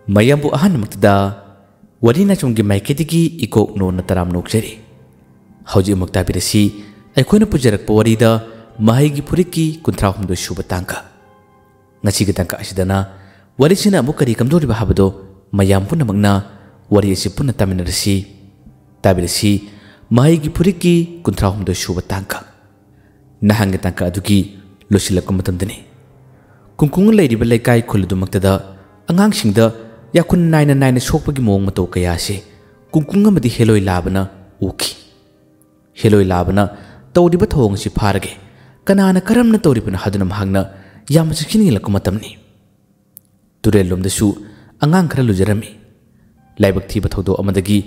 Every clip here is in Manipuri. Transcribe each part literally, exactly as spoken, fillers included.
ꯃꯌꯥꯝꯕꯨ ꯑꯍꯥꯟꯕꯃꯛꯇꯗ ꯋꯥꯔꯤ ꯅꯥꯆꯣꯝꯒꯤ ꯃꯥꯏꯀꯩꯗꯒꯤ ꯏꯀꯣꯛ ꯅꯣꯟꯅ ꯇꯔꯥꯝꯅ ꯑꯣꯛꯆꯔꯤ꯫ ꯍꯧꯖꯤꯛ ꯑꯃꯨꯛ ꯇꯥꯕꯤꯔꯁꯤ ꯑꯩꯈꯣꯏꯅ ꯄꯨꯖꯔꯛꯄ ꯋꯥꯔꯤꯗ ꯃꯍꯩꯒꯤ ꯐꯨꯔꯤꯠꯀꯤ ꯀꯨꯟꯊ꯭ꯔꯥ ꯍꯨꯝꯗꯣꯏ ꯁꯨꯕ ꯇꯥꯡꯀꯛ꯫ ꯉꯁꯤꯒꯤ ꯇꯥꯡꯀꯛ ꯑꯁꯤꯗꯅ ꯋꯥꯔꯤꯁꯤꯅ ꯑꯃꯨꯛ ꯀꯔꯤ ꯀꯝꯗꯧꯔꯤꯕ ꯍꯥꯏꯕꯗꯣ ꯃꯌꯥꯝ ꯄꯨꯝꯅꯃꯛꯅ ꯋꯥꯔꯤ ꯑꯁꯤ ꯄꯨꯟꯅ ꯇꯥꯃꯤꯟꯅꯔꯁꯤ꯫ ꯇꯥꯕꯤꯔꯁꯤ ꯃꯍꯩꯒꯤ ꯐꯨꯔꯤꯠꯀꯤ ꯀꯨꯟꯊ꯭ꯔꯥ ꯍꯨꯝꯗꯣꯏ ꯁꯨꯕ ꯇꯥꯡꯀꯛ꯫ ꯅꯍꯥꯟꯒꯤ ꯇꯥꯡꯀꯛ ꯑꯗꯨꯒꯤ ꯂꯣꯏꯁꯤꯜꯂꯛꯄ ꯃꯇꯝꯗꯅꯤ꯫ ꯀꯨꯡꯀꯨꯡ ꯂꯩꯔꯤꯕ ꯂꯩꯀꯥꯏ ꯈꯨꯜ ꯑꯗꯨꯃꯛꯇꯗ ꯑꯉꯥꯡꯁꯤꯡꯗ ꯌꯥꯈꯨꯟ ꯅꯥꯏꯅ ꯅꯥꯏꯅ ꯁꯣꯛꯄꯒꯤ ꯃꯑꯣꯡ ꯃꯇꯧ ꯀꯌꯥ ꯑꯁꯤ ꯀꯨꯡꯀꯨꯡ ꯑꯃꯗꯤ ꯍꯦꯂꯣꯏ ꯂꯥꯕꯅ ꯎꯈꯤ꯫ ꯍꯦꯂꯣꯏ ꯂꯥꯕꯅ ꯇꯧꯔꯤꯕ ꯊꯧꯑꯣꯡ ꯑꯁꯤ ꯐꯥꯔꯒꯦ, ꯀꯅꯥꯅ ꯀꯔꯝꯅ ꯇꯧꯔꯤꯕꯅꯣ ꯍꯥꯏꯗꯨꯅ ꯃꯍꯥꯛꯅ ꯌꯥꯝꯅ ꯆꯦꯛꯁꯤꯟꯅ ꯌꯦꯡꯂꯛꯄ ꯃꯇꯝꯅꯤ꯫ ꯇꯨꯔꯦꯜ ꯂꯣꯝꯗꯁꯨ ꯑꯉꯥꯡ ꯈꯔ ꯂꯨꯖꯔꯝꯃꯤ꯫ ꯂꯥꯏꯕꯛ ꯊꯤꯕ ꯊꯧꯗꯣꯛ ꯑꯃꯗꯒꯤ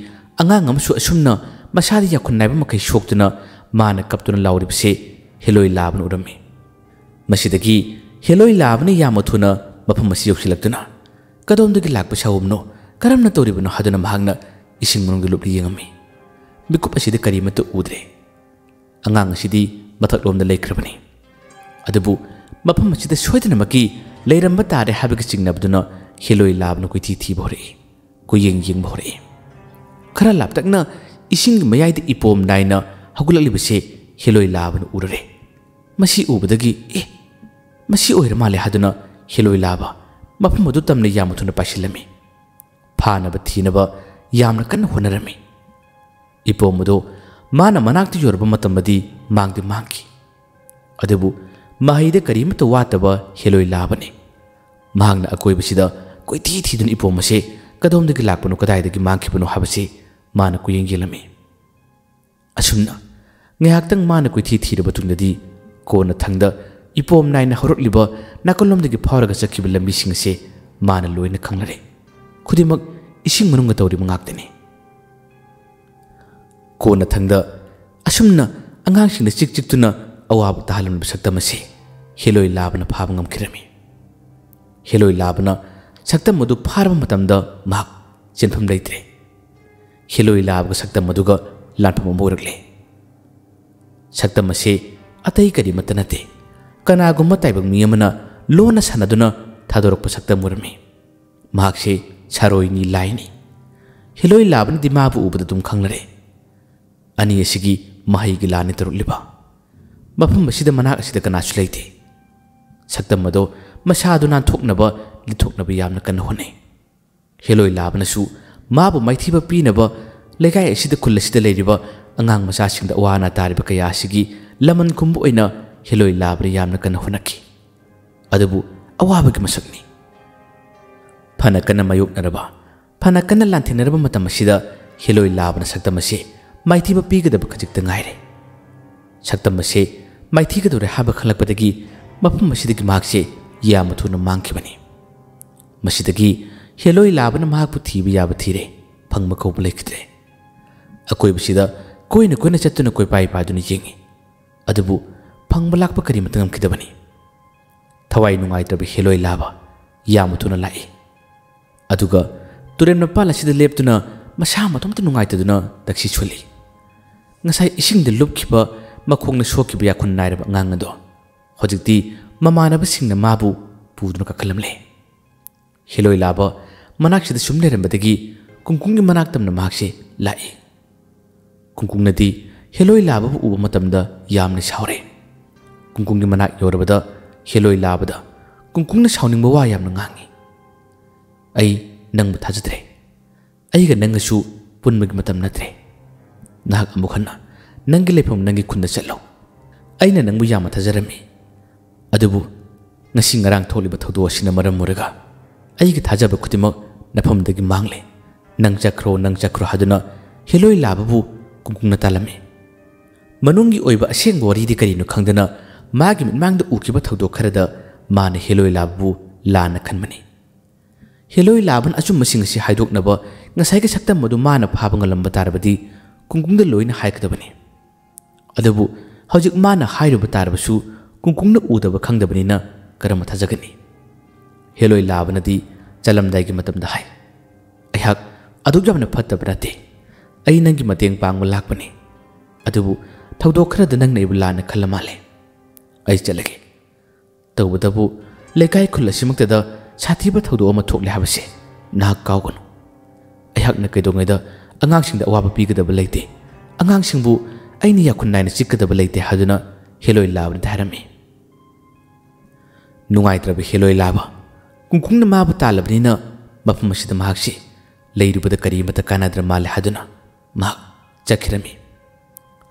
ꯑꯉꯥꯡ ꯑꯃꯁꯨ ꯑꯁꯨꯝꯅ ꯃꯁꯥꯗ ꯌꯥꯈꯨꯟ ꯅꯥꯏꯕ ꯃꯈꯩ ꯁꯣꯛꯇꯨꯅ ꯃꯥꯅ ꯀꯞꯇꯨꯅ ꯂꯥꯎꯔꯤꯕꯁꯦ ꯍꯦꯂꯣꯏ ꯂꯥꯕꯅ ꯎꯔꯝꯃꯤ꯫ ꯃꯁꯤꯗꯒꯤ ꯍꯦꯂꯣꯏ ꯂꯥꯕꯅ ꯌꯥꯝꯅ ꯊꯨꯅ ꯃꯐꯝ ꯑꯁꯤ ꯌꯧꯁꯤꯜꯂꯛꯇꯨꯅ ꯀꯗꯣꯝꯗꯒꯤ ꯂꯥꯛꯄ ꯁꯥꯍꯨꯝꯅꯣ, ꯀꯔꯝꯅ ꯇꯧꯔꯤꯕꯅꯣ ꯍꯥꯏꯗꯨꯅ ꯃꯍꯥꯛꯅ ꯏꯁꯤꯡ ꯃꯅꯨꯡꯒꯤ ꯂꯨꯞꯂ ꯌꯦꯡꯉꯝꯃꯤ꯫ ꯃꯤꯀꯨꯞ ꯑꯁꯤꯗ ꯀꯔꯤꯃꯠꯇ ꯎꯗ꯭ꯔꯦ꯫ ꯑꯉꯥꯡ ꯑꯁꯤꯗꯤ ꯃꯊꯛꯂꯣꯝꯗ ꯂꯩꯈ꯭ꯔꯕꯅꯤ꯫ ꯑꯗꯨꯕꯨ ꯃꯐꯝ ꯑꯁꯤꯗ ꯁꯣꯏꯗꯅꯃꯛꯀꯤ ꯂꯩꯔꯝꯕ ꯇꯥꯔꯦ ꯍꯥꯏꯕꯒꯤ ꯆꯤꯡꯅꯕꯗꯨꯅ ꯍꯦꯂꯣꯏ ꯂꯥꯕꯅ ꯀꯣꯏꯊꯤ ꯊꯤꯕ ꯍꯧꯔꯛꯏ, ꯀꯣꯏꯌꯦꯡ ꯌꯦꯡꯕ ꯍꯧꯔꯛꯏ꯫ ꯈꯔ ꯂꯥꯞꯇꯛꯅ ꯏꯁꯤꯡꯒꯤ ꯃꯌꯥꯏꯗ ꯏꯄꯣꯝ ꯅꯥꯏꯅ ꯍꯧꯒꯠꯂꯛꯂꯤꯕꯁꯦ ꯍꯦꯂꯣꯏ ꯂꯥꯕꯅ ꯎꯔꯔꯦ꯫ ꯃꯁꯤ ꯎꯕꯗꯒꯤ "ꯑꯦ, ꯃꯁꯤ ꯑꯣꯏꯔ ꯃꯥꯜꯂꯦ" ꯍꯥꯏꯗꯨꯅ ꯍꯦꯂꯣꯏ ꯂꯥꯕ ꯃꯐꯝ ꯑꯗꯨ ꯇꯝꯅ ꯌꯥꯝꯅ ꯊꯨꯅ ꯄꯥꯏꯁꯤꯜꯂꯝꯃꯤ꯫ ꯐꯥꯅꯕ ꯊꯤꯅꯕ ꯌꯥꯝꯅ ꯀꯟꯅ ꯍꯣꯠꯅꯔꯝꯃꯤ꯫ ꯏꯄꯣꯝ ꯑꯗꯨ ꯃꯥꯅ ꯃꯅꯥꯛꯇ ꯌꯧꯔꯕ ꯃꯇꯝꯗꯗꯤ ꯃꯥꯡꯗꯤ ꯃꯥꯡꯈꯤ꯫ ꯑꯗꯨꯕꯨ ꯃꯍꯩꯗ ꯀꯔꯤꯃꯠꯇ ꯋꯥꯠꯇꯕ ꯍꯦꯂꯣꯏ ꯂꯥꯕꯅꯤ꯫ ꯃꯍꯥꯛꯅ ꯑꯀꯣꯏꯕꯁꯤꯗ ꯀꯣꯏꯊꯤ ꯊꯤꯗꯨꯅ ꯏꯄꯣꯝ ꯑꯁꯦ ꯀꯗꯣꯝꯗꯒꯤ ꯂꯥꯛꯄꯅꯣ, ꯀꯗꯥꯏꯗꯒꯤ ꯃꯥꯡꯈꯤꯕꯅꯣ ꯍꯥꯏꯕꯁꯤ ꯃꯥꯅ ꯀꯨꯌꯦꯡ ꯌꯦꯡꯂꯝꯃꯤ꯫ ꯑꯁꯨꯝꯅ ꯉꯥꯏꯍꯥꯛꯇꯪ ꯃꯥꯅ ꯀꯣꯏꯊꯤ ꯊꯤꯔꯕ ꯇꯨꯡꯗꯗꯤ ꯀꯣꯟꯅ ꯊꯪꯗ ꯏꯄꯣꯝ ꯅꯥꯏꯅ ꯍꯧꯔꯛꯂꯤꯕ ꯅꯥꯀꯜꯂꯣꯝꯗꯒꯤ ꯐꯥꯎꯔꯒ ꯆꯠꯈꯤꯕ ꯂꯝꯕꯤꯁꯤꯡ ꯑꯁꯦ ꯃꯥꯅ ꯂꯣꯏꯅ ꯈꯪꯂꯔꯦ꯫ ꯈꯨꯗꯤꯡꯃꯛ ꯏꯁꯤꯡ ꯃꯅꯨꯡꯗ ꯇꯧꯔꯤꯕ ꯉꯥꯛꯇꯅꯤ꯫ ꯀꯣꯟꯅ ꯊꯪꯗ ꯑꯁꯨꯝꯅ ꯑꯉꯥꯡꯁꯤꯡꯗ ꯆꯤꯛ ꯆꯤꯛꯇꯨꯅ ꯑꯋꯥꯕ ꯇꯥꯍꯜꯂꯝꯂꯤꯕ ꯁꯛꯇꯝ ꯑꯁꯤ ꯍꯦꯂꯣꯏ ꯂꯥꯕꯅ ꯐꯥꯕ ꯉꯝꯈꯤꯔꯝꯃꯤ꯫ ꯍꯦꯂꯣꯏ ꯂꯥꯕꯅ ꯁꯛꯇꯝ ꯑꯗꯨ ꯐꯥꯔꯕ ꯃꯇꯝꯗ ꯃꯍꯥꯛ ꯆꯦꯟꯐꯝ ꯂꯩꯇ꯭ꯔꯦ꯫ ꯍꯦꯂꯣꯏ ꯂꯥꯕꯒ ꯁꯛꯇꯝ ꯑꯗꯨꯒ ꯂꯥꯟꯐꯝ ꯑꯃ ꯑꯣꯏꯔꯛꯂꯦ꯫ ꯁꯛꯇꯝ ꯑꯁꯤ ꯑꯇꯩ ꯀꯔꯤꯃꯠꯇ ꯅꯠꯇꯦ, ꯀꯅꯥꯒꯨꯝꯕ ꯇꯥꯏꯕꯪ ꯃꯤ ꯑꯃꯅ ꯂꯣꯟꯅ ꯁꯥꯟꯅꯗꯨꯅ ꯊꯥꯗꯣꯔꯛꯄ ꯁꯛꯇꯝ ꯑꯣꯏꯔꯝꯃꯤ꯫ ꯃꯍꯥꯛꯁꯦ ꯁꯥꯔꯣꯏꯅꯤ ꯂꯥꯏꯅꯤ꯫ ꯍꯦꯂꯣꯏ ꯂꯥꯕꯅꯗꯤ ꯃꯥꯕꯨ ꯎꯕꯗ ꯑꯗꯨꯝ ꯈꯪꯂꯔꯦ꯫ ꯑꯅꯤ ꯑꯁꯤꯒꯤ ꯃꯍꯩꯒꯤ ꯂꯥꯟꯅꯤ ꯇꯧꯔꯛꯂꯤꯕ꯫ ꯃꯐꯝ ꯑꯁꯤꯗ ꯃꯅꯥꯛ ꯑꯁꯤꯗ ꯀꯅꯥꯁꯨ ꯂꯩꯇꯦ꯫ ꯁꯛꯇꯝ ꯑꯗꯣ ꯃꯁꯥꯗꯨ ꯅꯥꯟꯊꯣꯛꯅꯕ, ꯂꯤꯊꯣꯛꯅꯕ ꯌꯥꯝꯅ ꯀꯟꯅ ꯍꯣꯠꯅꯩ꯫ ꯍꯦꯂꯣꯏ ꯂꯥꯕꯅꯁꯨ ꯃꯥꯕꯨ ꯃꯥꯏꯊꯤꯕ ꯄꯤꯅꯕ ꯂꯩꯀꯥꯏ ꯑꯁꯤꯗ, ꯈꯨꯜ ꯑꯁꯤꯗ ꯂꯩꯔꯤꯕ ꯑꯉꯥꯡ ꯃꯆꯥꯁꯤꯡꯗ ꯑꯋꯥ ꯑꯅꯥ ꯇꯥꯔꯤꯕ ꯀꯌꯥ ꯑꯁꯤꯒꯤ ꯂꯃꯟ ꯈꯨꯝꯕ ꯑꯣꯏꯅ ꯍꯦꯂꯣꯏ ꯂꯥꯕꯅ ꯌꯥꯝꯅ ꯀꯟꯅ ꯍꯣꯠꯅꯈꯤ꯫ ꯑꯗꯨꯕꯨ ꯑꯋꯥꯕꯒꯤ ꯃꯁꯛꯅꯤ꯫ ꯐꯅ ꯀꯟꯅ ꯃꯥꯌꯣꯛꯅꯔꯕ, ꯐꯅ ꯀꯟꯅ ꯂꯥꯟꯊꯦꯡꯅꯔꯕ ꯃꯇꯝ ꯑꯁꯤꯗ ꯍꯦꯂꯣꯏ ꯂꯥꯕꯅ ꯁꯛꯇꯝ ꯑꯁꯤ ꯃꯥꯏꯊꯤꯕ ꯄꯤꯒꯗꯕ ꯈꯖꯤꯛꯇ ꯉꯥꯏꯔꯦ꯫ ꯁꯛꯇꯝ ꯑꯁꯤ ꯃꯥꯏꯊꯤꯒꯗꯧꯔꯦ ꯍꯥꯏꯕ ꯈꯪꯂꯛꯄꯗꯒꯤ ꯃꯐꯝ ꯑꯁꯤꯗꯒꯤ ꯃꯍꯥꯛꯁꯦ ꯌꯥꯝꯅ ꯊꯨꯅ ꯃꯥꯡꯈꯤꯕꯅꯤ꯫ ꯃꯁꯤꯗꯒꯤ ꯍꯦꯂꯣꯏ ꯂꯥꯕꯅ ꯃꯍꯥꯛꯄꯨ ꯊꯤꯕ ꯌꯥꯕ ꯊꯤꯔꯦ, ꯐꯪꯕ ꯀꯧꯕ ꯂꯩꯈꯤꯗ꯭ꯔꯦ꯫ ꯑꯀꯣꯏꯕꯁꯤꯗ ꯀꯣꯏꯅ ꯀꯣꯏꯅ ꯆꯠꯇꯨꯅ ꯀꯣꯏꯄꯥꯏ ꯄꯥꯏꯗꯨꯅ ꯌꯦꯡꯉꯤ꯫ ꯑꯗꯨꯕꯨ ꯐꯪꯕ ꯂꯥꯛꯄ ꯀꯔꯤꯃꯠꯇ ꯉꯝꯈꯤꯗꯕꯅꯤ꯫ ꯊꯋꯥꯏ ꯅꯨꯡꯉꯥꯏꯇ꯭ꯔꯕ ꯍꯦꯂꯣꯏ ꯂꯥꯕ ꯌꯥꯝꯅ ꯊꯨꯅ ꯂꯥꯛꯏ꯫ ꯑꯗꯨꯒ ꯇꯨꯔꯦꯜ ꯃꯄꯥꯜ ꯑꯁꯤꯗ ꯂꯦꯞꯇꯨꯅ ꯃꯁꯥ ꯃꯇꯣꯝꯇ ꯅꯨꯡꯉꯥꯏꯇꯗꯨꯅ ꯇꯛꯁꯤ ꯁꯣꯜꯂꯤ꯫ ꯉꯁꯥꯏ ꯏꯁꯤꯡꯗ ꯂꯨꯞꯈꯤꯕ, ꯃꯈꯣꯡꯅ ꯁꯣꯛꯈꯤꯕ ꯌꯥꯈꯨꯟ ꯅꯥꯏꯔꯕ ꯑꯉꯥꯡ ꯑꯗꯣ ꯍꯧꯖꯤꯛꯇꯤ ꯃꯃꯥꯟꯅꯕꯁꯤꯡꯅ ꯃꯥꯕꯨ ꯄꯨꯗꯨꯅ ꯀꯥꯈꯠꯂꯝꯂꯦ꯫ ꯍꯦꯂꯣꯏ ꯂꯥꯕ ꯃꯅꯥꯛꯁꯤꯗ ꯁꯨꯝ ꯂꯩꯔꯝꯕꯗꯒꯤ ꯀꯨꯡꯀꯨꯡꯒꯤ ꯃꯅꯥꯛ ꯇꯝꯅ ꯃꯍꯥꯛꯁꯦ ꯂꯥꯛꯏ꯫ ꯀꯨꯡꯀꯨꯡꯅꯗꯤ ꯍꯦꯂꯣꯏ ꯂꯥꯕꯕꯨ ꯎꯕ ꯃꯇꯝꯗ ꯌꯥꯝꯅ ꯁꯥꯎꯔꯦ꯫ ꯀꯨꯡꯀꯨꯡꯒꯤ ꯃꯅꯥꯛ ꯌꯧꯔꯕꯗ ꯍꯦꯂꯣꯏ ꯂꯥꯕꯗ ꯀꯨꯡꯀꯨꯡꯅ ꯁꯥꯎꯅꯤꯡꯕ ꯋꯥ ꯌꯥꯝꯅ ꯉꯥꯡꯉꯤ꯫ "ꯑꯩ ꯅꯪꯕꯨ ꯊꯥꯖꯗ꯭ꯔꯦ꯫ ꯑꯩꯒ ꯅꯪꯒꯁꯨ ꯄꯨꯟꯕꯒꯤ ꯃꯇꯝ ꯅꯠꯇ꯭ꯔꯦ꯫ ꯅꯍꯥꯛ ꯑꯃꯨꯛ ꯍꯟꯅ ꯅꯪꯒꯤ ꯂꯩꯐꯝ, ꯅꯪꯒꯤ ꯈꯨꯟꯗ ꯆꯠꯂꯣ꯫ ꯑꯩꯅ ꯅꯪꯕꯨ ꯌꯥꯝꯅ ꯊꯥꯖꯔꯝꯃꯤ꯫ ꯑꯗꯨꯕꯨ ꯉꯁꯤ ꯉꯔꯥꯡ ꯊꯣꯛꯂꯤꯕ ꯊꯧꯗꯣꯛ ꯑꯁꯤꯅ ꯃꯔꯝ ꯑꯣꯏꯔꯒ ꯑꯩꯒꯤ ꯊꯥꯖꯕ ꯈꯨꯗꯤꯡꯃꯛ ꯅꯐꯝꯗꯒꯤ ꯃꯥꯡꯂꯦ꯫ ꯅꯪ ꯆꯠꯈ꯭ꯔꯣ, ꯅꯪ ꯆꯠꯈ꯭ꯔꯣ" ꯍꯥꯏꯗꯨꯅ ꯍꯦꯂꯣꯏ ꯂꯥꯕꯕꯨ ꯀꯨꯡꯀꯨꯡꯅ ꯇꯥꯜꯂꯝꯃꯤ꯫ ꯃꯅꯨꯡꯒꯤ ꯑꯣꯏꯕ ꯑꯁꯦꯡꯕ ꯋꯥꯔꯤꯗꯤ ꯀꯔꯤꯅꯣ ꯈꯪꯗꯅ ꯃꯥꯒꯤ ꯃꯤꯠꯃꯥꯡꯗ ꯎꯈꯤꯕ ꯊꯧꯗꯣꯛ ꯈꯔꯗ ꯃꯥꯅ ꯍꯦꯂꯣꯏ ꯂꯥꯕꯕꯨ ꯂꯥꯟꯅ ꯈꯟꯕꯅꯤ꯫ ꯍꯦꯂꯣꯏ ꯂꯥꯕꯅ ꯑꯆꯨꯝꯕꯁꯤꯡ ꯑꯁꯤ ꯍꯥꯏꯗꯣꯛꯅꯕ ꯉꯁꯥꯏꯒꯤ ꯁꯛꯇꯝ ꯑꯗꯨ ꯃꯥꯅ ꯐꯥꯕ ꯉꯝꯂꯝꯕ ꯇꯥꯔꯕꯗꯤ ꯀꯨꯡꯀꯨꯡꯗ ꯂꯣꯏꯅ ꯍꯥꯏꯒꯗꯕꯅꯤ꯫ ꯑꯗꯨꯕꯨ ꯍꯧꯖꯤꯛ ꯃꯥꯅ ꯍꯥꯏꯔꯨꯕ ꯇꯥꯔꯕꯁꯨ ꯀꯨꯡꯀꯨꯡꯅ ꯎꯗꯕ ꯈꯪꯗꯕꯅꯤꯅ ꯀꯔꯝꯅ ꯊꯥꯖꯒꯅꯤ? ꯍꯦꯂꯣꯏ ꯂꯥꯕꯅꯗꯤ ꯆꯠꯂꯝꯗꯥꯏꯒꯤ ꯃꯇꯝꯗ ꯍꯥꯏ, "ꯑꯩꯍꯥꯛ ꯑꯗꯨꯛ ꯌꯥꯝꯅ ꯐꯠꯇꯕ ꯅꯠꯇꯦ꯫ ꯑꯩ ꯅꯪꯒꯤ ꯃꯇꯦꯡ ꯄꯥꯡꯕ ꯂꯥꯛꯄꯅꯤ꯫ ꯑꯗꯨꯕꯨ ꯊꯧꯗꯣꯛ ꯈꯔꯗ ꯅꯪꯅ ꯑꯩꯕꯨ ꯂꯥꯟꯅ ꯈꯜꯂ ꯃꯥꯜꯂꯦ꯫ ꯑꯩ ꯆꯠꯂꯒꯦ꯫ ꯇꯧꯕꯇꯕꯨ ꯂꯩꯀꯥꯏ ꯈꯨꯜ ꯑꯁꯤꯃꯛꯇꯗ ꯁꯥꯊꯤꯕ ꯊꯧꯗꯣꯛ ꯑꯃ ꯊꯣꯛꯂꯦ ꯍꯥꯏꯕꯁꯦ ꯅꯍꯥꯛ ꯀꯥꯎꯒꯅꯨ꯫ ꯑꯩꯍꯥꯛꯅ ꯀꯩꯗꯧꯉꯩꯗ ꯑꯉꯥꯡꯁꯤꯡꯗ ꯑꯋꯥꯕ ꯄꯤꯒꯗꯕ ꯂꯩꯇꯦ, ꯑꯉꯥꯡꯁꯤꯡꯕꯨ ꯑꯩꯅ ꯌꯥꯈꯨꯟ ꯅꯥꯏꯅ ꯆꯤꯛꯀꯗꯕ ꯂꯩꯇꯦ ꯍꯥꯏꯗꯨꯅ ꯍꯦꯂꯣꯏ ꯂꯥꯕꯅꯗ ꯍꯥꯏꯔꯝꯃꯤ꯫ ꯅꯨꯡꯉꯥꯏꯇ꯭ꯔꯕ ꯍꯦꯂꯣꯏ ꯂꯥꯕ ꯀꯨꯡꯀꯨꯡꯅ ꯃꯥꯕꯨ ꯇꯥꯜꯂꯕꯅꯤꯅ ꯃꯐꯝ ꯑꯁꯤꯗ ꯃꯍꯥꯛꯁꯤ ꯂꯩꯔꯨꯕꯗ ꯀꯔꯤ ꯑꯃꯠꯇ ꯀꯥꯟꯅꯗ꯭ꯔ ꯃꯥꯜꯂꯦ ꯍꯥꯏꯗꯨꯅ ꯃꯍꯥꯛ ꯆꯠꯈꯤꯔꯝꯃꯤ꯫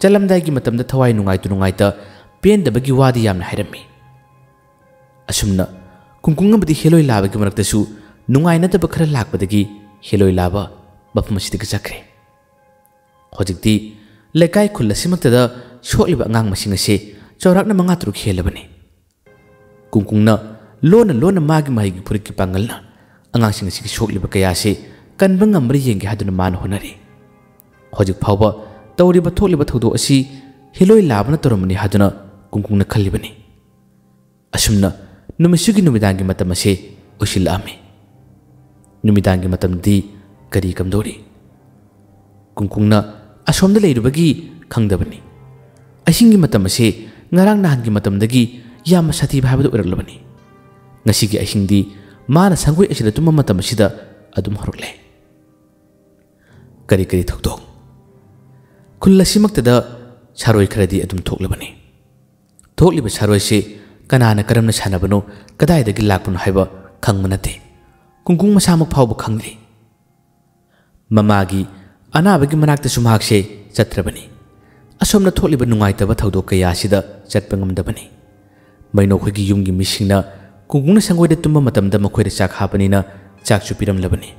ꯆꯠꯂꯝꯗꯥꯏꯒꯤ ꯃꯇꯝꯗ ꯊꯋꯥꯏ ꯅꯨꯡꯉꯥꯏꯇ ꯅꯨꯡꯉꯥꯏꯇ ꯄꯦꯟꯗꯕꯒꯤ ꯋꯥꯗꯤ ꯌꯥꯝꯅ ꯍꯥꯏꯔꯝꯃꯤ꯫ ꯑꯁꯨꯝꯅ ꯀꯨꯡꯀꯨꯡ ꯑꯃꯗꯤ ꯍꯦꯂꯣꯏ ꯂꯥꯕꯒꯤ ꯃꯔꯛꯇꯁꯨ ꯅꯨꯡꯉꯥꯏꯅꯗꯕ ꯈꯔ ꯂꯥꯛꯄꯗꯒꯤ ꯍꯦꯂꯣꯏ ꯂꯥꯕ ꯃꯐꯝ ꯑꯁꯤꯗꯒꯤ ꯆꯠꯈ꯭ꯔꯦ꯫ ꯍꯧꯖꯤꯛꯇꯤ ꯂꯩꯀꯥꯏ ꯈꯨꯜ ꯑꯁꯤꯃꯛꯇꯗ ꯁꯣꯛꯂꯤꯕ ꯑꯉꯥꯡ ꯃꯁꯤꯡ ꯑꯁꯤ ꯆꯥꯎꯔꯥꯛꯅ ꯃꯉꯥ ꯇꯔꯨꯛ ꯍꯦꯜꯂꯕꯅꯤ꯫ ꯀꯨꯡꯀꯨꯡꯅ ꯂꯣꯟꯅ ꯂꯣꯟꯅ ꯃꯥꯒꯤ ꯃꯍꯩꯒꯤ ꯐꯨꯔꯤꯠꯀꯤ ꯄꯥꯡꯒꯜꯅ ꯑꯉꯥꯡꯁꯤꯡ ꯑꯁꯤꯒꯤ ꯁꯣꯛꯂꯤꯕ ꯀꯌꯥ ꯑꯁꯤ ꯀꯟꯕ ꯉꯝꯕ꯭ꯔꯥ ꯌꯦꯡꯒꯦ ꯍꯥꯏꯗꯨꯅ ꯃꯥꯅ ꯍꯣꯠꯅꯔꯤ꯫ ꯍꯧꯖꯤꯛ ꯐꯥꯎꯕ ꯇꯧꯔꯤꯕ ꯊꯣꯛꯂꯤꯕ ꯊꯧꯗꯣꯛ ꯑꯁꯤ ꯍꯦꯂꯣꯏ ꯂꯥꯕꯅ ꯇꯧꯔꯝꯕꯅꯤ ꯍꯥꯏꯗꯨꯅ ꯀꯨꯡꯀꯨꯡꯅ ꯈꯜꯂꯤꯕꯅꯤ꯫ ꯑꯁꯨꯝꯅ ꯅꯨꯃꯤꯠꯁꯤꯒꯤ ꯅꯨꯃꯤꯗꯥꯡꯒꯤ ꯃꯇꯝ ꯑꯁꯤ ꯑꯣꯏꯁꯤꯜꯂꯛꯑꯝꯃꯤ꯫ ꯅꯨꯃꯤꯗꯥꯡꯒꯤ ꯃꯇꯝꯗꯤ ꯀꯔꯤ ꯀꯝꯗꯧꯔꯤ? ꯀꯨꯡꯀꯨꯡꯅ ꯑꯁꯣꯝꯗ ꯂꯩꯔꯨꯕꯒꯤ ꯈꯪꯗꯕꯅꯤ꯫ ꯑꯍꯤꯡꯒꯤ ꯃꯇꯝ ꯑꯁꯤ ꯉꯔꯥꯡ ꯅꯍꯥꯟꯒꯤ ꯃꯇꯝꯗꯒꯤ ꯌꯥꯝꯅ ꯁꯥꯊꯤꯕ ꯍꯥꯏꯕꯗꯨ ꯑꯣꯏꯔꯛꯂꯕꯅꯤ꯫ ꯉꯁꯤꯒꯤ ꯑꯍꯤꯡꯗꯤ ꯃꯥꯅ ꯁꯪꯒꯣꯏ ꯑꯁꯤꯗ ꯇꯨꯝꯕ ꯃꯇꯝ ꯑꯁꯤꯗ ꯑꯗꯨꯝ ꯍꯧꯔꯛꯂꯦ꯫ ꯀꯔꯤ ꯀꯔꯤ ꯊꯧꯗꯣꯛ? ꯈꯨꯜ ꯑꯁꯤꯃꯛꯇꯗ ꯁꯥꯔꯣꯏ ꯈꯔꯗꯤ ꯑꯗꯨꯝ ꯊꯣꯛꯂꯕꯅꯤ꯫ ꯊꯣꯛꯂꯤꯕ ꯁꯥꯔꯣꯏꯁꯤ ꯀꯅꯥꯅ ꯀꯔꯝꯅ ꯁꯥꯟꯅꯕꯅꯣ, ꯀꯗꯥꯏꯗꯒꯤ ꯂꯥꯛꯄꯅꯣ ꯍꯥꯏꯕ ꯈꯪꯕ ꯅꯠꯇꯦ꯫ ꯀꯨꯡꯀꯨꯡ ꯃꯁꯥꯃꯛ ꯐꯥꯎꯕ ꯈꯪꯗ꯭ꯔꯤ꯫ ꯃꯃꯥꯒꯤ ꯑꯅꯥꯕꯒꯤ ꯃꯅꯥꯛꯇꯁꯨ ꯃꯍꯥꯛꯁꯦ ꯆꯠꯇ꯭ꯔꯕꯅꯤ꯫ ꯑꯁꯣꯝꯅ ꯊꯣꯛꯂꯤꯕ ꯅꯨꯡꯉꯥꯏꯇꯕ ꯊꯧꯗꯣꯛ ꯀꯌꯥ ꯑꯁꯤꯗ ꯆꯠꯄ ꯉꯝꯗꯕꯅꯤ꯫ ꯃꯩꯅꯣ ꯈꯣꯏꯒꯤ ꯌꯨꯝꯒꯤ ꯃꯤꯁꯤꯡꯅ ꯀꯨꯡꯀꯨꯡꯅ ꯁꯪꯒꯣꯏꯗ ꯇꯨꯝꯕ ꯃꯇꯝꯗ ꯃꯈꯣꯏꯗ ꯆꯥꯛ ꯍꯥꯞꯄꯅꯤꯅ ꯆꯥꯛꯁꯨ ꯄꯤꯔꯝꯂꯕꯅꯤ꯫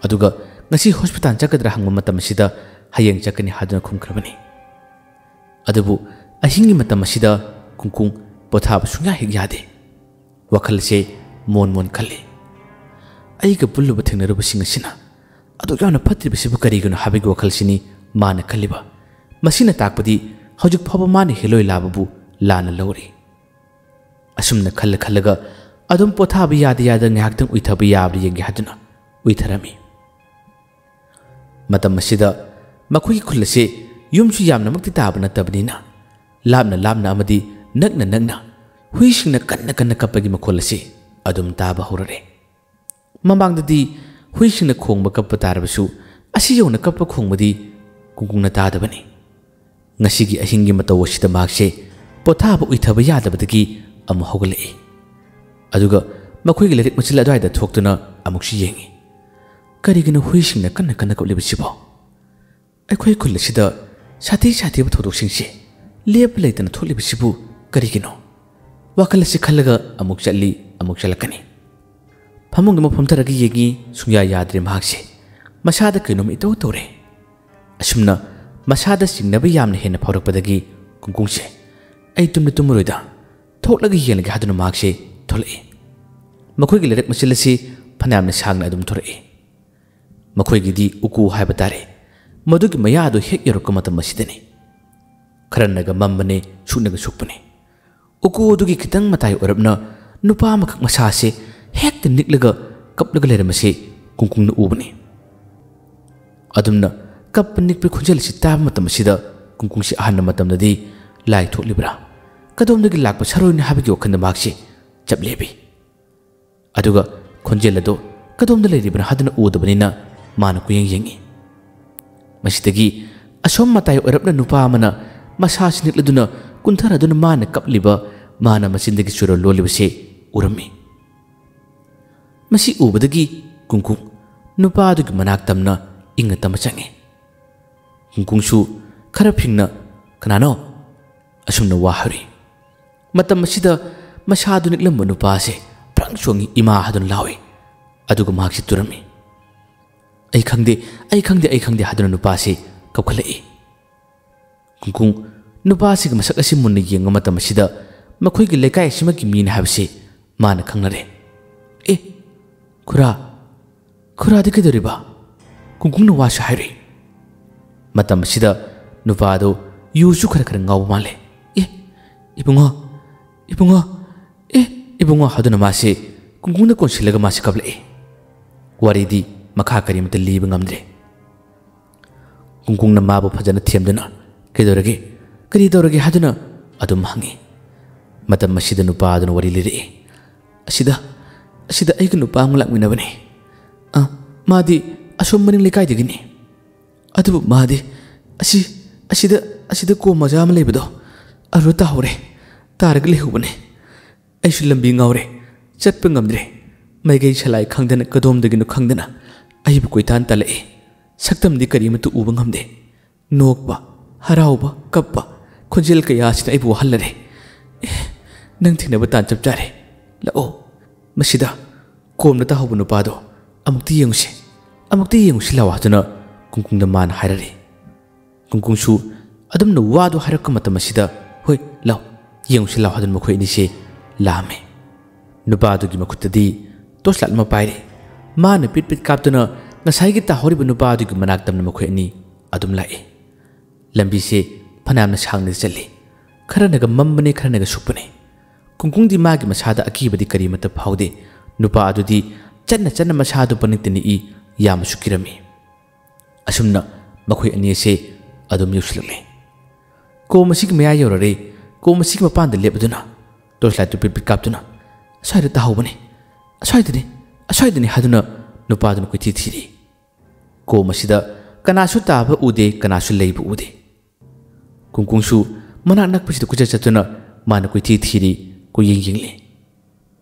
ꯑꯗꯨꯒ ꯉꯁꯤ ꯍꯣꯁꯄꯤꯇꯥꯜ ꯆꯠꯀꯗ꯭ꯔꯥ ꯍꯪꯕ ꯃꯇꯝ ꯑꯁꯤꯗ ꯍꯌꯦꯡ ꯆꯠꯀꯅꯤ ꯍꯥꯏꯗꯨꯅ ꯈꯨꯝꯈ꯭ꯔꯕꯅꯤ꯫ ꯑꯗꯨꯕꯨ ꯑꯍꯤꯡꯒꯤ ꯃꯇꯝ ꯑꯁꯤꯗ ꯀꯨꯡꯀꯨꯡ ꯄꯣꯊꯥꯕ ꯁꯨꯡꯌꯥ ꯍꯦꯛ ꯌꯥꯗꯦ꯫ ꯋꯥꯈꯜꯁꯦ ꯃꯣꯟ ꯃꯣꯟ ꯈꯜꯂꯤ꯫ ꯑꯩꯒ ꯄꯨꯜꯂꯨꯕ ꯊꯦꯡꯅꯔꯨꯕꯁꯤꯡ ꯑꯁꯤꯅ ꯑꯗꯨꯛ ꯌꯥꯝꯅ ꯐꯠꯇ꯭ꯔꯤꯕꯁꯤꯕꯨ ꯀꯔꯤꯒꯤꯅꯣ ꯍꯥꯏꯕꯒꯤ ꯋꯥꯈꯜꯁꯤꯅꯤ ꯃꯥꯅ ꯈꯜꯂꯤꯕ꯫ ꯃꯁꯤꯅ ꯇꯥꯛꯄꯗꯤ ꯍꯧꯖꯤꯛ ꯐꯥꯎꯕ ꯃꯥꯅ ꯍꯦꯂꯣꯏ ꯂꯥꯕꯕꯨ ꯂꯥꯟꯅ ꯂꯧꯔꯤ꯫ ꯑꯁꯨꯝꯅ ꯈꯜꯂ ꯈꯜꯂꯒ ꯑꯗꯨꯝ ꯄꯣꯊꯥꯕ ꯌꯥꯗ ꯌꯥꯗ ꯉꯥꯏꯍꯥꯛꯇꯪ ꯎꯏꯊꯕ ꯌꯥꯕ꯭ꯔꯥ ꯌꯦꯡꯒꯦ ꯍꯥꯏꯗꯨꯅ ꯎꯏꯊꯔꯝꯃꯤ꯫ ꯃꯇꯝ ꯑꯁꯤꯗ ꯃꯈꯣꯏꯒꯤ ꯈꯨꯜ ꯑꯁꯤ ꯌꯨꯝꯁꯨ ꯌꯥꯝꯅꯃꯛꯇꯤ ꯇꯥꯕ ꯅꯠꯇꯕꯅꯤꯅ ꯂꯥꯞꯅ ꯂꯥꯞꯅ ꯑꯃꯗꯤ ꯅꯛꯅ ꯅꯛꯅ ꯍꯨꯏꯁꯤꯡꯅ ꯀꯟꯅ ꯀꯟꯅ ꯀꯞꯄꯒꯤ ꯃꯈꯣꯜ ꯑꯁꯤ ꯑꯗꯨꯝ ꯇꯥꯕ ꯍꯧꯔꯛꯑꯦ꯫ ꯃꯃꯥꯡꯗꯗꯤ ꯍꯨꯏꯁꯤꯡꯅ ꯈꯣꯡꯕ ꯀꯞꯄ ꯇꯥꯔꯕꯁꯨ, ꯑꯁꯤ ꯌꯧꯅ ꯀꯞꯄ ꯈꯣꯡꯕꯗꯤ ꯀꯨꯡꯀꯨꯡꯅ ꯇꯥꯗꯕꯅꯤ꯫ ꯉꯁꯤꯒꯤ ꯑꯍꯤꯡꯒꯤ ꯃꯇꯧ ꯑꯁꯤꯗ ꯃꯍꯥꯛꯁꯦ ꯄꯣꯊꯥꯕ ꯎꯏꯊꯕ ꯌꯥꯗꯕꯗꯒꯤ ꯑꯃꯨꯛ ꯍꯧꯒꯠꯂꯛꯏ꯫ ꯑꯗꯨꯒ ꯃꯈꯣꯏꯒꯤ ꯂꯥꯏꯔꯤꯛ ꯃꯆꯤꯜ ꯑꯗꯨꯋꯥꯏꯗ ꯊꯣꯛꯇꯨꯅ ꯑꯃꯨꯛꯁꯨ ꯌꯦꯡꯏ꯫ ꯀꯔꯤꯒꯤꯅꯣ ꯍꯨꯏꯁꯤꯡꯅ ꯀꯟꯅ ꯀꯟꯅ ꯀꯞꯂꯤꯕꯁꯤꯕꯣ? ꯑꯩꯈꯣꯏ ꯈꯨꯜ ꯑꯁꯤꯗ ꯁꯥꯊꯤ ꯁꯥꯊꯤꯕ ꯊꯧꯗꯣꯛꯁꯤꯡꯁꯦ ꯂꯦꯞꯄ ꯂꯩꯇꯅ ꯊꯣꯛꯂꯤꯕꯁꯤꯕꯨ ꯀꯔꯤꯒꯤꯅꯣ? ꯋꯥꯈꯜ ꯑꯁꯤ ꯈꯜꯂꯒ ꯑꯃꯨꯛ ꯆꯠꯂꯤ, ꯑꯃꯨꯛ ꯆꯠꯂꯛꯀꯅꯤ꯫ ꯐꯃꯨꯡꯗ ꯑꯃꯨꯛ ꯐꯝꯊꯔꯒ ꯌꯦꯡꯉꯤ, ꯁꯨꯡꯌꯥ ꯌꯥꯗ꯭ꯔꯦ ꯃꯍꯥꯛꯁꯦ꯫ ꯃꯁꯥꯗ ꯀꯩꯅꯣꯝ ꯏꯇꯧ ꯇꯧꯔꯦ꯫ ꯑꯁꯨꯝꯅ ꯃꯁꯥꯗ ꯆꯤꯡꯅꯕ ꯌꯥꯝꯅ ꯍꯦꯟꯅ ꯐꯥꯎꯔꯛꯄꯗꯒꯤ ꯀꯨꯡꯀꯨꯡꯁꯦ, "ꯑꯩ ꯇꯨꯝꯗꯤ ꯇꯨꯝꯃꯔꯣꯏꯗ, ꯊꯣꯛꯂꯒ ꯌꯦꯡꯂꯒꯦ" ꯍꯥꯏꯗꯨꯅ ꯃꯍꯥꯛꯁꯦ ꯊꯣꯛꯂꯛꯏ꯫ ꯃꯈꯣꯏꯒꯤ ꯂꯥꯏꯔꯤꯛ ꯃꯆꯤꯜ ꯑꯁꯤ ꯐꯅꯌꯥꯝꯅ ꯁꯥꯡꯅ ꯑꯗꯨꯝ ꯊꯣꯔꯛꯏ꯫ ꯃꯈꯣꯏꯒꯤꯗꯤ ꯎꯀꯨ ꯍꯥꯏꯕ ꯇꯥꯔꯦ꯫ ꯃꯗꯨꯒꯤ ꯃꯌꯥ ꯑꯗꯨ ꯍꯦꯛ ꯌꯧꯔꯛꯄ ꯃꯇꯝ ꯑꯁꯤꯗꯅꯤ꯫ ꯈꯔꯅꯒ ꯃꯝꯕꯅꯦ, ꯁꯨꯛꯅꯒ ꯁꯨꯛꯄꯅꯦ꯫ ꯎꯀꯨ ꯑꯗꯨꯒꯤ ꯈꯤꯇꯪ ꯃꯇꯥꯏ ꯑꯣꯏꯔꯞꯅ ꯅꯨꯄꯥ ꯑꯃꯈꯛ ꯃꯁꯥꯁꯦ ꯍꯦꯛꯇ ꯅꯤꯛꯂꯒ ꯀꯞꯂꯒ ꯂꯩꯔꯝꯕꯁꯦ ꯀꯨꯡꯀꯨꯡꯅ ꯎꯕꯅꯤ꯫ ꯑꯗꯨꯝꯅ ꯀꯞꯄ ꯅꯤꯛꯄ ꯈꯣꯟꯖꯦꯜ ꯑꯁꯤ ꯇꯥꯕ ꯃꯇꯝ ꯑꯁꯤꯗ ꯀꯨꯡꯀꯨꯡꯁꯤ ꯑꯍꯥꯟꯕ ꯃꯇꯝꯗꯗꯤ ꯂꯥꯏ ꯊꯣꯛꯂꯤꯕ꯭ꯔꯥ, ꯀꯗꯣꯝꯗꯒꯤ ꯂꯥꯛꯄ ꯁꯥꯔꯣꯏꯅꯣ ꯍꯥꯏꯕꯒꯤ ꯋꯥꯈꯜꯗ ꯃꯍꯥꯛꯁꯤ ꯆꯞ ꯂꯦꯞꯄꯤ꯫ ꯑꯗꯨꯒ ꯈꯣꯟꯖꯦꯜ ꯑꯗꯨ ꯀꯗꯣꯝꯗ ꯂꯩꯔꯤꯕꯅꯣ ꯍꯥꯏꯗꯨꯅ ꯎꯗꯕꯅꯤꯅ ꯃꯥꯅ ꯀꯨꯌꯦꯡ ꯌꯦꯡꯉꯤ꯫ ꯃꯁꯤꯗꯒꯤ ꯑꯁꯣꯝ ꯃꯇꯥꯏ ꯑꯣꯏꯔꯞꯅ ꯅꯨꯄꯥ ꯑꯃꯅ ꯃꯁꯥꯁꯤ ꯅꯤꯛꯂꯗꯨꯅ ꯀꯨꯟꯊꯔꯗꯨꯅ ꯃꯥꯅ ꯀꯞꯂꯤꯕ, ꯃꯥꯅ ꯃꯆꯤꯟꯗꯒꯤ ꯆꯨꯔ ꯂꯣꯜꯂꯤꯕꯁꯤ ꯎꯔꯝꯃꯤ꯫ ꯃꯁꯤ ꯎꯕꯗꯒꯤ ꯀꯨꯡꯀꯨꯡ ꯅꯨꯄꯥ ꯑꯗꯨꯒꯤ ꯃꯅꯥꯛ ꯇꯝꯅ ꯏꯪꯅ ꯇꯞꯅ ꯆꯪꯉꯤ꯫ ꯀꯨꯡꯀꯨꯡꯁꯨ ꯈꯔ ꯐꯤꯡꯅ, "ꯀꯅꯥꯅꯣ?" ꯑꯁꯨꯝꯅ ꯋꯥ ꯍꯥꯏꯔꯤ꯫ ꯃꯇꯝ ꯑꯁꯤꯗ ꯃꯁꯥꯗꯨ ꯅꯤꯛꯂꯝꯕ ꯅꯨꯄꯥ ꯑꯁꯤ ꯄ꯭ꯔꯪ ꯆꯣꯡꯉꯤ, "ꯏꯃꯥ" ꯍꯥꯏꯗꯨꯅ ꯂꯥꯎꯏ꯫ ꯑꯗꯨꯒ ꯃꯍꯥꯛꯁꯤ ꯇꯨꯔꯝꯃꯤ꯫ "ꯑꯩ ꯈꯪꯗꯦ, ꯑꯩ ꯈꯪꯗꯦ, ꯑꯩ ꯈꯪꯗꯦ" ꯍꯥꯏꯗꯨꯅ ꯅꯨꯄꯥꯁꯤ ꯀꯞꯈꯠꯂꯛꯏ꯫ ꯀꯨꯡꯀꯨꯡ ꯅꯨꯄꯥꯁꯤꯒꯤ ꯃꯁꯛ ꯑꯁꯤ ꯃꯨꯟꯅ ꯌꯦꯡꯕ ꯃꯇꯝ ꯑꯁꯤꯗ ꯃꯈꯣꯏꯒꯤ ꯂꯩꯀꯥꯏ ꯑꯁꯤꯃꯛꯀꯤ ꯃꯤꯅꯤ ꯍꯥꯏꯕꯁꯤ ꯃꯥꯅ ꯈꯪꯅꯔꯦ꯫ "ꯑꯦ, ꯈꯨꯔꯥ, ꯈꯨꯔꯥꯗꯤ ꯀꯩꯗꯧꯔꯤꯕ?" ꯀꯨꯡꯀꯨꯡꯅ ꯋꯥꯁꯨ ꯍꯥꯏꯔꯛꯏ꯫ ꯃꯇꯝ ꯑꯁꯤꯗ ꯅꯨꯄꯥꯗꯨ ꯌꯨꯁꯨ ꯈꯔ ꯈꯔ ꯉꯥꯎꯕ ꯃꯥꯜꯂꯦ꯫ "ꯑꯦ, ꯏꯕꯨꯡꯉꯣ, ꯏꯕꯨꯡꯉꯣ, ꯑꯦ, ꯏꯕꯨꯡꯉꯣ" ꯍꯥꯏꯗꯨꯅ ꯃꯥꯁꯦ ꯀꯨꯡꯀꯨꯡꯗ ꯀꯣꯟꯁꯤꯜꯂꯒ ꯃꯥꯁꯦ ꯀꯞꯂꯛꯏ꯫ ꯋꯥꯔꯤꯗꯤ ꯃꯈꯥ ꯀꯔꯤꯃꯇ ꯂꯤꯕ ꯉꯝꯗ꯭ꯔꯦ꯫ ꯀꯨꯡꯀꯨꯡꯅ ꯃꯥꯕꯨ ꯐꯖꯅ ꯊꯦꯝꯗꯨꯅ, "ꯀꯩꯗꯧꯔꯒꯦ? ꯀꯔꯤ ꯇꯧꯔꯒꯦ?" ꯍꯥꯏꯗꯨꯅ ꯑꯗꯨꯝ ꯍꯪꯉꯤ꯫ ꯃꯇꯝ ꯑꯁꯤꯗ ꯅꯨꯄꯥ ꯑꯗꯨꯅ ꯋꯥꯔꯤ ꯂꯤꯔꯛꯏ꯫ "ꯑꯁꯤꯗ, ꯑꯁꯤꯗ ꯑꯩꯒ ꯅꯨꯄꯥ ꯑꯃ ꯂꯥꯛꯃꯤꯟꯅꯕꯅꯤ꯫ ꯑ, ꯃꯥꯗꯤ ꯑꯁꯣꯝ ꯃꯅꯤꯡ ꯂꯩꯀꯥꯏꯗꯒꯤꯅꯤ꯫ ꯑꯗꯨꯕꯨ ꯃꯥꯗꯤ ꯑꯁꯤ, ꯑꯁꯤꯗ, ꯑꯁꯤꯗ ꯀꯣꯝ ꯃꯆꯥ ꯑꯃ ꯂꯩꯕꯗꯣ, ꯑꯗꯨꯗ ꯇꯥꯍꯧꯔꯦ꯫ ꯇꯥꯔꯒ ꯂꯩꯍꯧꯕꯅꯦ꯫ ꯑꯩꯁꯨ ꯂꯝꯕꯤ ꯉꯥꯎꯔꯦ, ꯆꯠꯄ ꯉꯝꯗ꯭ꯔꯦ꯫ ꯃꯥꯏꯀꯩ ꯁꯂꯥꯏ ꯈꯪꯗꯅ, ꯀꯗꯣꯝꯗꯒꯤꯅꯣ ꯈꯪꯗꯅ ꯑꯩꯕꯨ ꯀꯣꯏꯇꯥꯟ ꯇꯥꯜꯂꯛꯏ꯫ ꯁꯛꯇꯝꯗꯤ ꯀꯔꯤꯃꯠꯇ ꯎꯕ ꯉꯝꯗꯦ꯫ ꯅꯣꯛꯄ, ꯍꯔꯥꯎꯕ, ꯀꯞꯄ, ꯈꯣꯟꯖꯦꯜ ꯀꯌꯥꯁꯤꯅ ꯑꯩꯕꯨ ꯋꯥꯍꯜꯂꯔꯦ꯫ ꯑꯦ, ꯅꯪ ꯊꯦꯡꯅꯕ ꯇꯥꯟ ꯆꯞ ꯆꯥꯔꯦ꯫ ꯂꯥꯛꯑꯣ, ꯃꯁꯤꯗ ꯀꯣꯝꯅ ꯇꯥꯍꯧꯕ ꯅꯨꯄꯥꯗꯣ ꯑꯃꯨꯛꯇ ꯌꯦꯡꯉꯨꯁꯤ, ꯑꯃꯨꯛꯇ ꯌꯦꯡꯉꯨꯁꯤ ꯂꯥꯛꯑꯣ" ꯍꯥꯏꯗꯨꯅ ꯀꯨꯡꯀꯨꯡꯗ ꯃꯥꯅ ꯍꯥꯏꯔꯔꯦ꯫ ꯀꯨꯡꯀꯨꯡꯁꯨ ꯑꯗꯨꯝꯅ ꯋꯥꯗꯨ ꯍꯥꯏꯔꯛꯄ ꯃꯇꯝ ꯑꯁꯤꯗ, "ꯍꯣꯏ, ꯂꯥꯎ, ꯌꯦꯡꯉꯨꯁꯤ ꯂꯥꯎ" ꯍꯥꯏꯗꯨꯅ ꯃꯈꯣꯏ ꯑꯅꯤꯁꯦ ꯂꯥꯛꯑꯝꯃꯤ꯫ ꯅꯨꯄꯥ ꯑꯗꯨꯒꯤ ꯃꯈꯨꯠꯇꯗꯤ ꯇꯣꯔꯆ ꯂꯥꯏꯠ ꯑꯃ ꯄꯥꯏꯔꯤ꯫ ꯃꯥꯅ ꯄꯤꯠ ꯄꯤꯠ ꯀꯥꯞꯇꯨꯅ ꯉꯁꯥꯏꯒꯤ ꯇꯥꯍꯧꯔꯤꯕ ꯅꯨꯄꯥ ꯑꯗꯨꯒꯤ ꯃꯅꯥꯛ ꯇꯝꯅ ꯃꯈꯣꯏ ꯑꯅꯤ ꯑꯗꯨꯝ ꯂꯥꯛꯏ꯫ ꯂꯝꯕꯤꯁꯦ ꯐꯅꯌꯥꯝꯅ ꯁꯥꯡꯅꯗꯤ ꯆꯠꯂꯤ꯫ ꯈꯔꯅꯒ ꯃꯝꯕꯅꯦ, ꯈꯔꯅꯒ ꯁꯨꯛꯄꯅꯦ꯫ ꯀꯨꯡꯀꯨꯡꯗꯤ ꯃꯥꯒꯤ ꯃꯁꯥꯗ ꯑꯀꯤꯕꯗꯤ ꯀꯔꯤꯃꯠꯇ ꯐꯥꯎꯗꯦ꯫ ꯅꯨꯄꯥ ꯑꯗꯨꯗꯤ ꯆꯠꯅ ꯆꯠꯅ ꯃꯁꯥꯗꯨ ꯄꯅꯤꯛꯇ ꯅꯤꯛꯏ, ꯌꯥꯝꯅꯁꯨ ꯀꯤꯔꯝꯃꯤ꯫ ꯑꯁꯨꯝꯅ ꯃꯈꯣꯏ ꯑꯅꯤ ꯑꯁꯦ ꯑꯗꯨꯝ ꯌꯧꯁꯤꯜꯂꯛꯂꯦ꯫ ꯀꯣꯝ ꯑꯁꯤꯒꯤ ꯃꯌꯥ ꯌꯧꯔꯔꯦ꯫ ꯀꯣꯝ ꯑꯁꯤꯒꯤ ꯃꯄꯥꯟꯗ ꯂꯦꯞꯂꯗꯨꯅ ꯇꯣꯔꯆ ꯂꯥꯏꯠꯇꯨ ꯄꯤꯠ ꯄꯤꯠ ꯀꯥꯞꯇꯨꯅ, "ꯑꯁ꯭ꯋꯥꯏꯗ ꯇꯥꯍꯧꯕꯅꯦ, ꯑꯁ꯭ꯋꯥꯏꯗꯅꯦ, ꯑꯁ꯭ꯋꯥꯏꯗꯅꯦ" ꯍꯥꯏꯗꯨꯅ ꯅꯨꯄꯥꯗꯨꯅ ꯀꯣꯏꯊꯤ ꯊꯤꯔꯤ꯫ ꯀꯣꯝ ꯑꯁꯤꯗ ꯀꯅꯥꯁꯨ ꯇꯥꯕ ꯎꯗꯦ, ꯀꯅꯥꯁꯨ ꯂꯩꯕ ꯎꯗꯦ꯫ ꯀꯨꯡꯀꯨꯡꯁꯨ ꯃꯅꯥꯛ ꯅꯛꯄꯁꯤꯗ ꯀꯣꯏꯆꯠ ꯆꯠꯇꯨꯅ ꯃꯥꯅ ꯀꯣꯏꯊꯤ ꯊꯤꯔꯤ, ꯀꯣꯏꯌꯦꯡ ꯌꯦꯡꯂꯤ꯫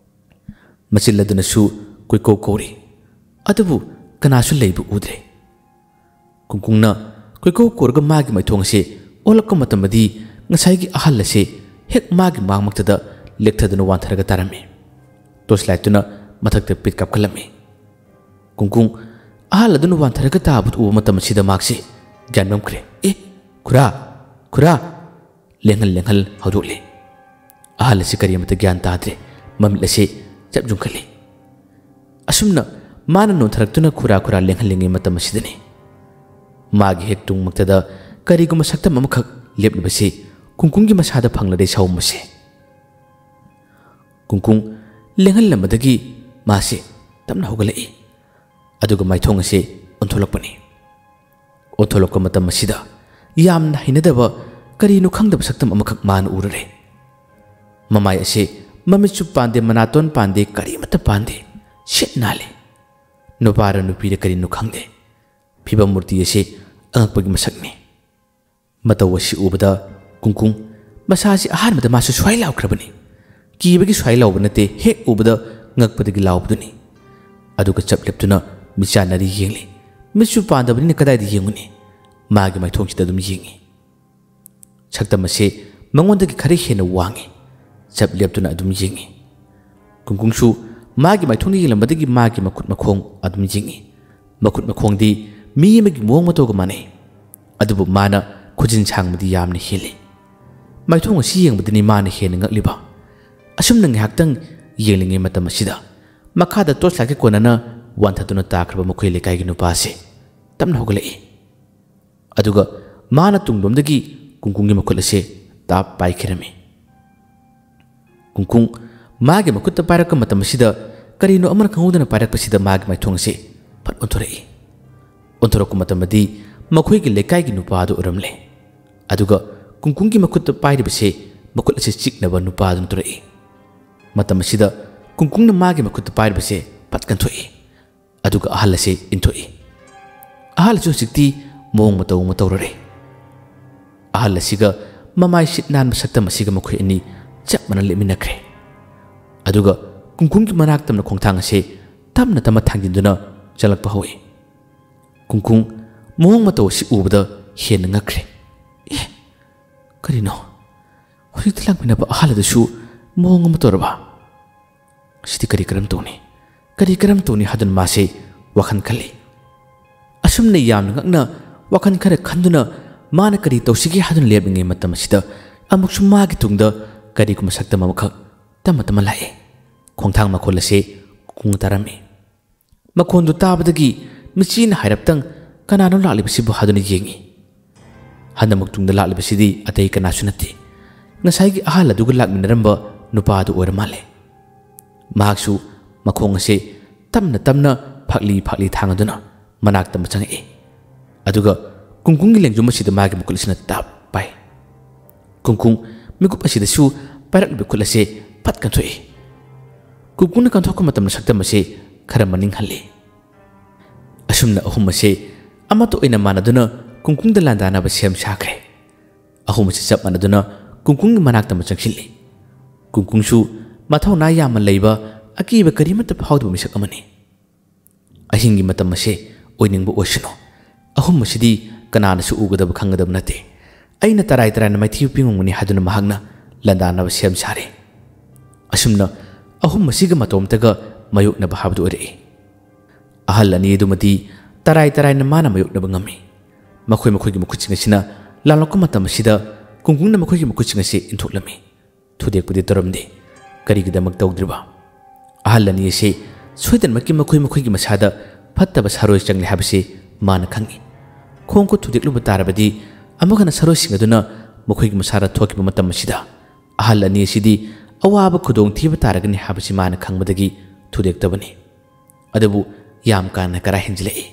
ꯃꯆꯤꯜ ꯑꯗꯨꯅꯁꯨ ꯀꯣꯏꯀꯧ ꯀꯧꯔꯤ, ꯑꯗꯨꯕꯨ ꯀꯅꯥꯁꯨ ꯂꯩꯕ ꯎꯗ꯭ꯔꯦ꯫ ꯀꯨꯡꯀꯨꯡꯅ ꯀꯣꯏꯀꯧ ꯀꯧꯔꯒ ꯃꯥꯒꯤ ꯃꯥꯏꯊꯣꯡ ꯑꯁꯤ ꯑꯣꯜꯂꯛꯄ ꯃꯇꯝꯗꯗꯤ ꯉꯁꯥꯏꯒꯤ ꯑꯍꯜ ꯑꯁꯤ ꯍꯦꯛ ꯃꯥꯒꯤ ꯃꯥꯡꯃꯛꯇꯗ ꯂꯦꯛꯊꯗꯨꯅ ꯋꯥꯟꯊꯔꯒ ꯇꯥꯔꯝꯃꯤ꯫ ꯇꯣꯔꯆ ꯂꯥꯏꯠꯇꯨꯅ ꯃꯊꯛꯇ ꯄꯤꯠ ꯀꯥꯞꯈꯠꯂꯝꯃꯤ꯫ ꯀꯨꯡꯀꯨꯡ ꯑꯍꯜ ꯑꯗꯨꯅ ꯋꯥꯟꯊꯔꯒ ꯇꯥꯕꯗꯨ ꯎꯕ ꯃꯇꯝ ꯑꯁꯤꯗ ꯃꯍꯥꯛꯁꯤ ꯒ꯭ꯌꯥꯟ ꯃꯝꯈ꯭ꯔꯦ꯫ "ꯑꯦ, ꯈꯨꯔꯥ! ꯈꯨꯔꯥ!" ꯂꯦꯡꯍꯜ ꯂꯦꯡꯍꯜ ꯍꯧꯗꯣꯛꯂꯦ꯫ ꯑꯍꯜ ꯑꯁꯤ ꯀꯔꯤꯃꯠꯇ ꯒ꯭ꯌꯥꯟ ꯇꯥꯗ꯭ꯔꯦ꯫ ꯃꯃꯤꯠ ꯑꯁꯤ ꯆꯞ ꯌꯨꯡꯈꯠꯂꯤ꯫ ꯑꯁꯨꯝꯅ ꯃꯥꯅ ꯅꯣꯟꯊꯔꯛꯇꯨꯅ ꯈꯨꯔꯥ ꯈꯨꯔꯥ ꯂꯦꯡꯍꯜꯂꯤꯉꯩ ꯃꯇꯝ ꯑꯁꯤꯗꯅꯤ ꯃꯥꯒꯤ ꯍꯦꯛ ꯇꯨꯡꯃꯛꯇꯗ ꯀꯔꯤꯒꯨꯝꯕ ꯁꯛꯇꯝ ꯑꯃꯈꯛ ꯂꯦꯞꯂꯤꯕꯁꯤ ꯀꯨꯡꯀꯨꯡꯒꯤ ꯃꯁꯥꯗ ꯐꯪꯂꯔꯦ ꯁꯥꯎꯝꯕꯁꯦ꯫ ꯀꯨꯡꯀꯨꯡ ꯂꯦꯡꯍꯜꯂꯝꯕꯗꯒꯤ ꯃꯥꯁꯦ ꯇꯞꯅ ꯍꯧꯒꯠꯂꯛꯏ꯫ ꯑꯗꯨꯒ ꯃꯥꯏꯊꯣꯡ ꯑꯁꯤ ꯑꯣꯟꯊꯣꯛꯂꯛꯄꯅꯤ꯫ ꯑꯣꯟꯊꯣꯛꯂꯛꯄ ꯃꯇꯝ ꯑꯁꯤꯗ ꯌꯥꯝꯅ ꯍꯩꯅꯗꯕ ꯀꯔꯤꯅꯣ ꯈꯪꯗꯕ ꯁꯛꯇꯝ ꯑꯃꯈꯛ ꯃꯥꯅ ꯎꯔꯨꯔꯦ꯫ ꯃꯃꯥꯏ ꯑꯁꯤ ꯃꯃꯤꯠꯁꯨ ꯄꯥꯟꯗꯦ, ꯃꯅꯥꯇꯣꯟ ꯄꯥꯟꯗꯦ, ꯀꯔꯤꯃꯠꯇ ꯄꯥꯟꯗꯦ꯫ ꯁꯤꯠ ꯅꯥꯜꯂꯤ꯫ ꯅꯨꯄꯥꯔ ꯅꯨꯄꯤꯔ ꯀꯔꯤꯅꯣ ꯈꯪꯗꯦ꯫ ꯐꯤꯕꯝ ꯃꯨꯔꯇꯤ ꯑꯁꯤ ꯑꯉꯛꯄꯒꯤ ꯃꯁꯛꯅꯤ꯫ ꯃꯇꯧ ꯑꯁꯤ ꯎꯕꯗ ꯀꯨꯡꯀꯨꯡ ꯃꯁꯥꯁꯤ ꯑꯍꯥꯟꯕꯗ ꯃꯥꯁꯨ ꯁ꯭ꯋꯥꯏ ꯂꯥꯎꯈ꯭ꯔꯕꯅꯤ꯫ ꯀꯤꯕꯒꯤ ꯁ꯭ꯋꯥꯏ ꯂꯥꯎꯕ ꯅꯠꯇꯦ, ꯍꯦꯛ ꯎꯕꯗ ꯉꯛꯄꯗꯒꯤ ꯂꯥꯎꯕꯗꯨꯅꯤ꯫ ꯑꯗꯨꯒ ꯆꯞ ꯂꯦꯞꯇꯨꯅ ꯃꯤꯆꯥꯟꯅꯔꯤ ꯌꯦꯡꯂꯤ꯫ ꯃꯤꯠꯁꯨ ꯄꯥꯟꯗꯕꯅꯤꯅ ꯀꯗꯥꯏꯗ ꯌꯦꯡꯉꯨꯅꯤ? ꯃꯥꯒꯤ ꯃꯥꯏꯊꯣꯡꯁꯤꯗ ꯑꯗꯨꯝ ꯌꯦꯡꯉꯤ꯫ ꯁꯛꯇꯝ ꯑꯁꯤ ꯃꯉꯣꯟꯗꯒꯤ ꯈꯔ ꯍꯦꯟꯅ ꯋꯥꯡꯉꯤ꯫ ꯆꯞ ꯂꯦꯞꯇꯨꯅ ꯑꯗꯨꯝ ꯌꯦꯡꯉꯤ꯫ ꯀꯨꯡꯀꯨꯡꯁꯨ ꯃꯥꯒꯤ ꯃꯥꯏꯊꯣꯡꯗ ꯌꯦꯡꯂꯝꯕꯗꯒꯤ ꯃꯥꯒꯤ ꯃꯈꯨꯠ ꯃꯈꯣꯡ ꯑꯗꯨꯝ ꯌꯦꯡꯉꯤ꯫ ꯃꯈꯨꯠ ꯃꯈꯣꯡꯗꯤ ꯃꯤ ꯑꯃꯒꯤ ꯃꯑꯣꯡ ꯃꯇꯧꯒ ꯃꯥꯟꯅꯩ꯫ ꯑꯗꯨꯕꯨ ꯃꯥꯅ ꯈꯨꯖꯤꯟ ꯁꯥꯡꯕꯗꯤ ꯌꯥꯝꯅ ꯍꯦꯜꯂꯤ꯫ ꯃꯥꯏꯊꯣꯡ ꯑꯁꯤ ꯌꯦꯡꯕꯗꯅꯤ ꯃꯥꯅ ꯍꯦꯟꯅ ꯉꯛꯂꯤꯕ꯫ ꯑꯁꯨꯝꯅ ꯉꯥꯏꯍꯥꯛꯇꯪ ꯌꯦꯡꯂꯤꯉꯩ ꯃꯇꯝ ꯑꯁꯤꯗ ꯃꯈꯥꯗ ꯇꯣꯔꯆ ꯂꯥꯏꯠꯀ ꯀꯣꯟꯅꯅ ꯋꯥꯟꯊꯗꯨꯅ ꯇꯥꯈ꯭ꯔꯕ ꯃꯈꯣꯏ ꯂꯩꯀꯥꯏꯒꯤ ꯅꯨꯄꯥ ꯑꯁꯤ ꯇꯞꯅ ꯍꯧꯒꯠꯂꯛꯏ꯫ ꯑꯗꯨꯒ ꯃꯥꯅ ꯇꯨꯡꯂꯣꯝꯗꯒꯤ ꯀꯨꯡꯀꯨꯡꯒꯤ ꯃꯈꯨꯠ ꯑꯁꯦ ꯇꯥꯞ ꯄꯥꯏꯈꯤꯔꯝꯃꯤ꯫ ꯀꯨꯡꯀꯨꯡ ꯃꯥꯒꯤ ꯃꯈꯨꯠꯇ ꯄꯥꯏꯔꯛꯄ ꯃꯇꯝ ꯑꯁꯤꯗ ꯀꯔꯤꯅꯣ ꯑꯃꯅ ꯈꯪꯍꯧꯗꯅ ꯄꯥꯏꯔꯛꯄꯁꯤꯗ ꯃꯥꯒꯤ ꯃꯥꯏꯊꯣꯡ ꯑꯁꯦ ꯐꯠ ꯑꯣꯟꯊꯣꯔꯛꯏ꯫ ꯑꯣꯟꯊꯣꯔꯛꯄ ꯃꯇꯝꯗꯗꯤ ꯃꯈꯣꯏꯒꯤ ꯂꯩꯀꯥꯏꯒꯤ ꯅꯨꯄꯥ ꯑꯗꯨ ꯑꯣꯏꯔꯝꯂꯦ꯫ ꯑꯗꯨꯒ ꯀꯨꯡꯀꯨꯡꯒꯤ ꯃꯈꯨꯠꯇ ꯄꯥꯏꯔꯤꯕꯁꯦ ꯃꯈꯨꯠ ꯑꯁꯦ ꯆꯤꯛꯅꯕ ꯅꯨꯄꯥ ꯑꯗꯨꯅ ꯇꯧꯔꯛꯏ꯫ ꯃꯇꯝ ꯑꯁꯤꯗ ꯀꯨꯡꯀꯨꯡꯅ ꯃꯥꯒꯤ ꯃꯈꯨꯠꯇ ꯄꯥꯏꯔꯤꯕꯁꯦ ꯐꯠ ꯀꯟꯊꯣꯛꯏ꯫ ꯑꯗꯨꯒ ꯑꯍꯜ ꯑꯁꯤ ꯏꯟꯊꯣꯛꯏ꯫ ꯑꯍꯜ ꯑꯁꯤ ꯍꯧꯖꯤꯛꯇꯤ ꯃꯑꯣꯡ ꯃꯇꯧ ꯑꯃ ꯇꯧꯔꯔꯦ꯫ ꯑꯍꯜ ꯑꯁꯤꯒ ꯃꯃꯥꯏ ꯁꯤꯠ ꯅꯥꯟꯕ ꯁꯛꯇꯝ ꯑꯁꯤꯒ ꯃꯈꯣꯏ ꯑꯅꯤ ꯆꯞ ꯃꯥꯟꯅ ꯂꯦꯞꯃꯤꯟꯅꯈ꯭ꯔꯦ꯫ ꯑꯗꯨꯒ ꯀꯨꯡꯀꯨꯡꯒꯤ ꯃꯅꯥꯛ ꯇꯝꯅ ꯈꯣꯡꯊꯥꯡ ꯑꯁꯤ ꯇꯞꯅ ꯇꯞꯅ ꯊꯥꯡꯖꯤꯟꯗꯨꯅ ꯆꯪꯂꯛꯄ ꯍꯧꯏ꯫ ꯀꯨꯡꯀꯨꯡ ꯃꯑꯣꯡ ꯃꯇꯧ ꯑꯁꯤ ꯎꯕꯗ ꯍꯦꯟꯅ ꯉꯛꯈ꯭ꯔꯦ꯫ "ꯑꯦ, ꯀꯔꯤꯅꯣ? ꯍꯧꯖꯤꯛꯇ ꯂꯥꯛꯃꯤꯟꯅꯕ ꯑꯍꯜ ꯑꯗꯨꯁꯨ ꯃꯑꯣꯡ ꯑꯃ ꯇꯧꯔꯕ? ꯁꯤꯗꯤ ꯀꯔꯤ ꯀꯔꯝ ꯇꯧꯅꯤ? ꯀꯔꯤ ꯀꯔꯝ ꯇꯧꯅꯤ?" ꯍꯥꯏꯗꯨꯅ ꯃꯥꯁꯦ ꯋꯥꯈꯜ ꯈꯜꯂꯤ꯫ ꯑꯁꯨꯝꯅ ꯌꯥꯝꯅ ꯉꯛꯅ ꯋꯥꯈꯜ ꯈꯔ ꯈꯟꯗꯨꯅ ꯃꯥꯅ ꯀꯔꯤ ꯇꯧꯁꯤꯒꯦ ꯍꯥꯏꯗꯨꯅ ꯂꯦꯞꯂꯤꯉꯩ ꯃꯇꯝ ꯑꯁꯤꯗ ꯑꯃꯨꯛꯁꯨ ꯃꯥꯒꯤ ꯇꯨꯡꯗ ꯀꯔꯤꯒꯨꯝꯕ ꯁꯛꯇꯝ ꯑꯃꯈꯛ ꯇꯞꯅ ꯇꯞꯅ ꯂꯥꯛꯏ꯫ ꯈꯣꯡꯊꯥꯡ ꯃꯈꯣꯜ ꯑꯁꯤ ꯀꯨꯡ ꯇꯥꯔꯝꯃꯤ꯫ ꯃꯈꯣꯟꯗꯨ ꯇꯥꯕꯗꯒꯤ ꯃꯤꯆꯤꯅ ꯍꯥꯏꯔꯞꯇꯪ "ꯀꯅꯥꯅꯣ ꯂꯥꯛꯂꯤꯕꯁꯤꯕꯨ?" ꯍꯥꯏꯗꯨꯅ ꯌꯦꯡꯉꯤ꯫ ꯍꯟꯗꯃꯛ ꯇꯨꯡꯗ ꯂꯥꯛꯂꯤꯕꯁꯤꯗꯤ ꯑꯇꯩ ꯀꯅꯥꯁꯨ ꯅꯠꯇꯦ, ꯉꯁꯥꯏꯒꯤ ꯑꯍꯜ ꯑꯗꯨꯒ ꯂꯥꯛꯃꯤꯟꯅꯔꯝꯕ ꯅꯨꯄꯥ ꯑꯗꯨ ꯑꯣꯏꯔ ꯃꯥꯜꯂꯦ꯫ ꯃꯍꯥꯛꯁꯨ ꯃꯈꯣꯡ ꯑꯁꯦ ꯇꯞꯅ ꯇꯞꯅ ꯐꯥꯛꯂꯤ ꯐꯥꯛꯂꯤ ꯊꯥꯡꯗꯨꯅ ꯃꯅꯥꯛꯇ ꯑꯃ ꯆꯪꯉꯛꯏ꯫ ꯑꯗꯨꯒ ꯀꯨꯡꯀꯨꯡꯒꯤ ꯂꯦꯡꯖꯨꯝ ꯑꯁꯤꯗ ꯃꯥꯒꯤ ꯃꯈꯨꯠ ꯑꯁꯤꯅ ꯇꯥꯞ ꯄꯥꯏ꯫ ꯀꯨꯡꯀꯨꯡ ꯃꯤꯀꯨꯞ ꯑꯁꯤꯗꯁꯨ ꯄꯥꯏꯔꯛꯂꯤꯕ ꯈꯨꯠ ꯑꯁꯦ ꯐꯠ ꯀꯟꯊꯣꯛꯏ꯫ ꯀꯨꯡꯀꯨꯡꯅ ꯀꯟꯊꯣꯛꯄ ꯃꯇꯝꯗ ꯁꯛꯇꯝ ꯑꯁꯤ ꯈꯔ ꯃꯅꯤꯡ ꯍꯜꯂꯤ꯫ ꯑꯁꯨꯝꯅ ꯑꯍꯨꯝ ꯑꯁꯦ ꯑꯃꯠꯇ ꯑꯣꯏꯅ ꯃꯥꯟꯅꯗꯨꯅ ꯀꯨꯡꯀꯨꯡꯗ ꯂꯥꯟꯗꯥꯅꯕ ꯁꯦꯝ ꯁꯥꯈ꯭ꯔꯦ꯫ ꯑꯍꯨꯝ ꯑꯁꯤ ꯆꯞ ꯃꯥꯟꯅꯗꯨꯅ ꯀꯨꯡꯀꯨꯡꯒꯤ ꯃꯅꯥꯛꯇ ꯑꯃ ꯆꯪꯁꯤꯜꯂꯤ꯫ ꯀꯨꯡꯀꯨꯡꯁꯨ ꯃꯊꯧꯅꯥ ꯌꯥꯝꯅ ꯂꯩꯕ, ꯑꯀꯤꯕ ꯀꯔꯤꯃꯠꯇ ꯐꯥꯎꯗꯕ ꯃꯤꯁꯛ ꯑꯃꯅꯤ꯫ ꯑꯍꯤꯡꯒꯤ ꯃꯇꯝ ꯑꯁꯦ ꯑꯣꯏꯅꯤꯡꯕ ꯑꯣꯏꯁꯅꯨ, ꯑꯍꯨꯝ ꯑꯁꯤꯗꯤ ꯀꯅꯥꯅꯁꯨ ꯎꯒꯗꯕ ꯈꯪꯒꯗꯕ ꯅꯠꯇꯦ꯫ ꯑꯩꯅ ꯇꯔꯥꯏ ꯇꯔꯥꯏꯅ ꯃꯥꯏꯊꯤꯕ ꯄꯤꯉꯝꯒꯅꯤ ꯍꯥꯏꯗꯨꯅ ꯃꯍꯥꯛꯅ ꯂꯥꯟꯗꯥꯅꯕ ꯁꯦꯝ ꯁꯥꯔꯦ꯫ ꯑꯁꯨꯝꯅ ꯑꯍꯨꯝ ꯑꯁꯤꯒ ꯃꯇꯣꯝꯇꯒ ꯃꯥꯌꯣꯛꯅꯕ ꯍꯥꯏꯕꯗꯨ ꯑꯣꯏꯔꯛꯏ꯫ ꯑꯍꯜ ꯑꯅꯤ ꯑꯗꯨꯃꯗꯤ ꯇꯔꯥꯏ ꯇꯔꯥꯏꯅ ꯃꯥꯅ ꯃꯥꯌꯣꯛꯅꯕ ꯉꯝꯃꯤ꯫ ꯃꯈꯣꯏ ꯃꯈꯣꯏꯒꯤ ꯃꯈꯨꯠꯁꯤꯡ ꯑꯁꯤꯅ ꯂꯥꯟꯂꯛꯄ ꯃꯇꯝ ꯑꯁꯤꯗ ꯀꯨꯡꯀꯨꯡꯅ ꯃꯈꯣꯏꯒꯤ ꯃꯈꯨꯠꯁꯤꯡ ꯑꯁꯤ ꯏꯟꯊꯣꯛꯂꯝꯃꯤ꯫ ꯊꯨꯗꯦꯛꯄꯗꯤ ꯇꯧꯔꯝꯗꯦ꯫ ꯀꯔꯤꯒꯤꯗꯃꯛ ꯇꯧꯗ꯭ꯔꯤꯕ? ꯑꯍꯜ ꯑꯅꯤ ꯑꯁꯤ ꯁꯣꯏꯗꯅꯃꯛꯀꯤ ꯃꯈꯣꯏ ꯃꯈꯣꯏꯒꯤ ꯃꯁꯥꯗ ꯐꯠꯇꯕ ꯁꯥꯔꯣꯏ ꯆꯪꯂꯦ ꯍꯥꯏꯕꯁꯤ ꯃꯥꯅ ꯈꯪꯏ꯫ ꯈꯣꯡ ꯈꯨꯠ ꯊꯨꯗꯦꯛꯂꯨꯕ ꯇꯥꯔꯕꯗꯤ ꯑꯃꯨꯛ ꯍꯟꯅ ꯁꯥꯔꯣꯏꯁꯤꯡ ꯑꯗꯨꯅ ꯃꯈꯣꯏꯒꯤ ꯃꯁꯥꯗ ꯊꯣꯛꯈꯤꯕ ꯃꯇꯝ ꯑꯁꯤꯗ ꯑꯍꯜ ꯑꯅꯤ ꯑꯁꯤꯗꯤ ꯑꯋꯥꯕ ꯈꯨꯗꯣꯡꯊꯤꯕ ꯇꯥꯔꯒꯅꯤ ꯍꯥꯏꯕꯁꯤ ꯃꯥꯅ ꯈꯪꯕꯗꯒꯤ ꯊꯨꯗꯦꯛꯇꯕꯅꯤ꯫ ꯑꯗꯨꯕꯨ ꯌꯥꯝ ꯀꯥꯅ ꯀꯔꯥ ꯍꯦꯟꯖꯤꯜꯂꯛꯏ꯫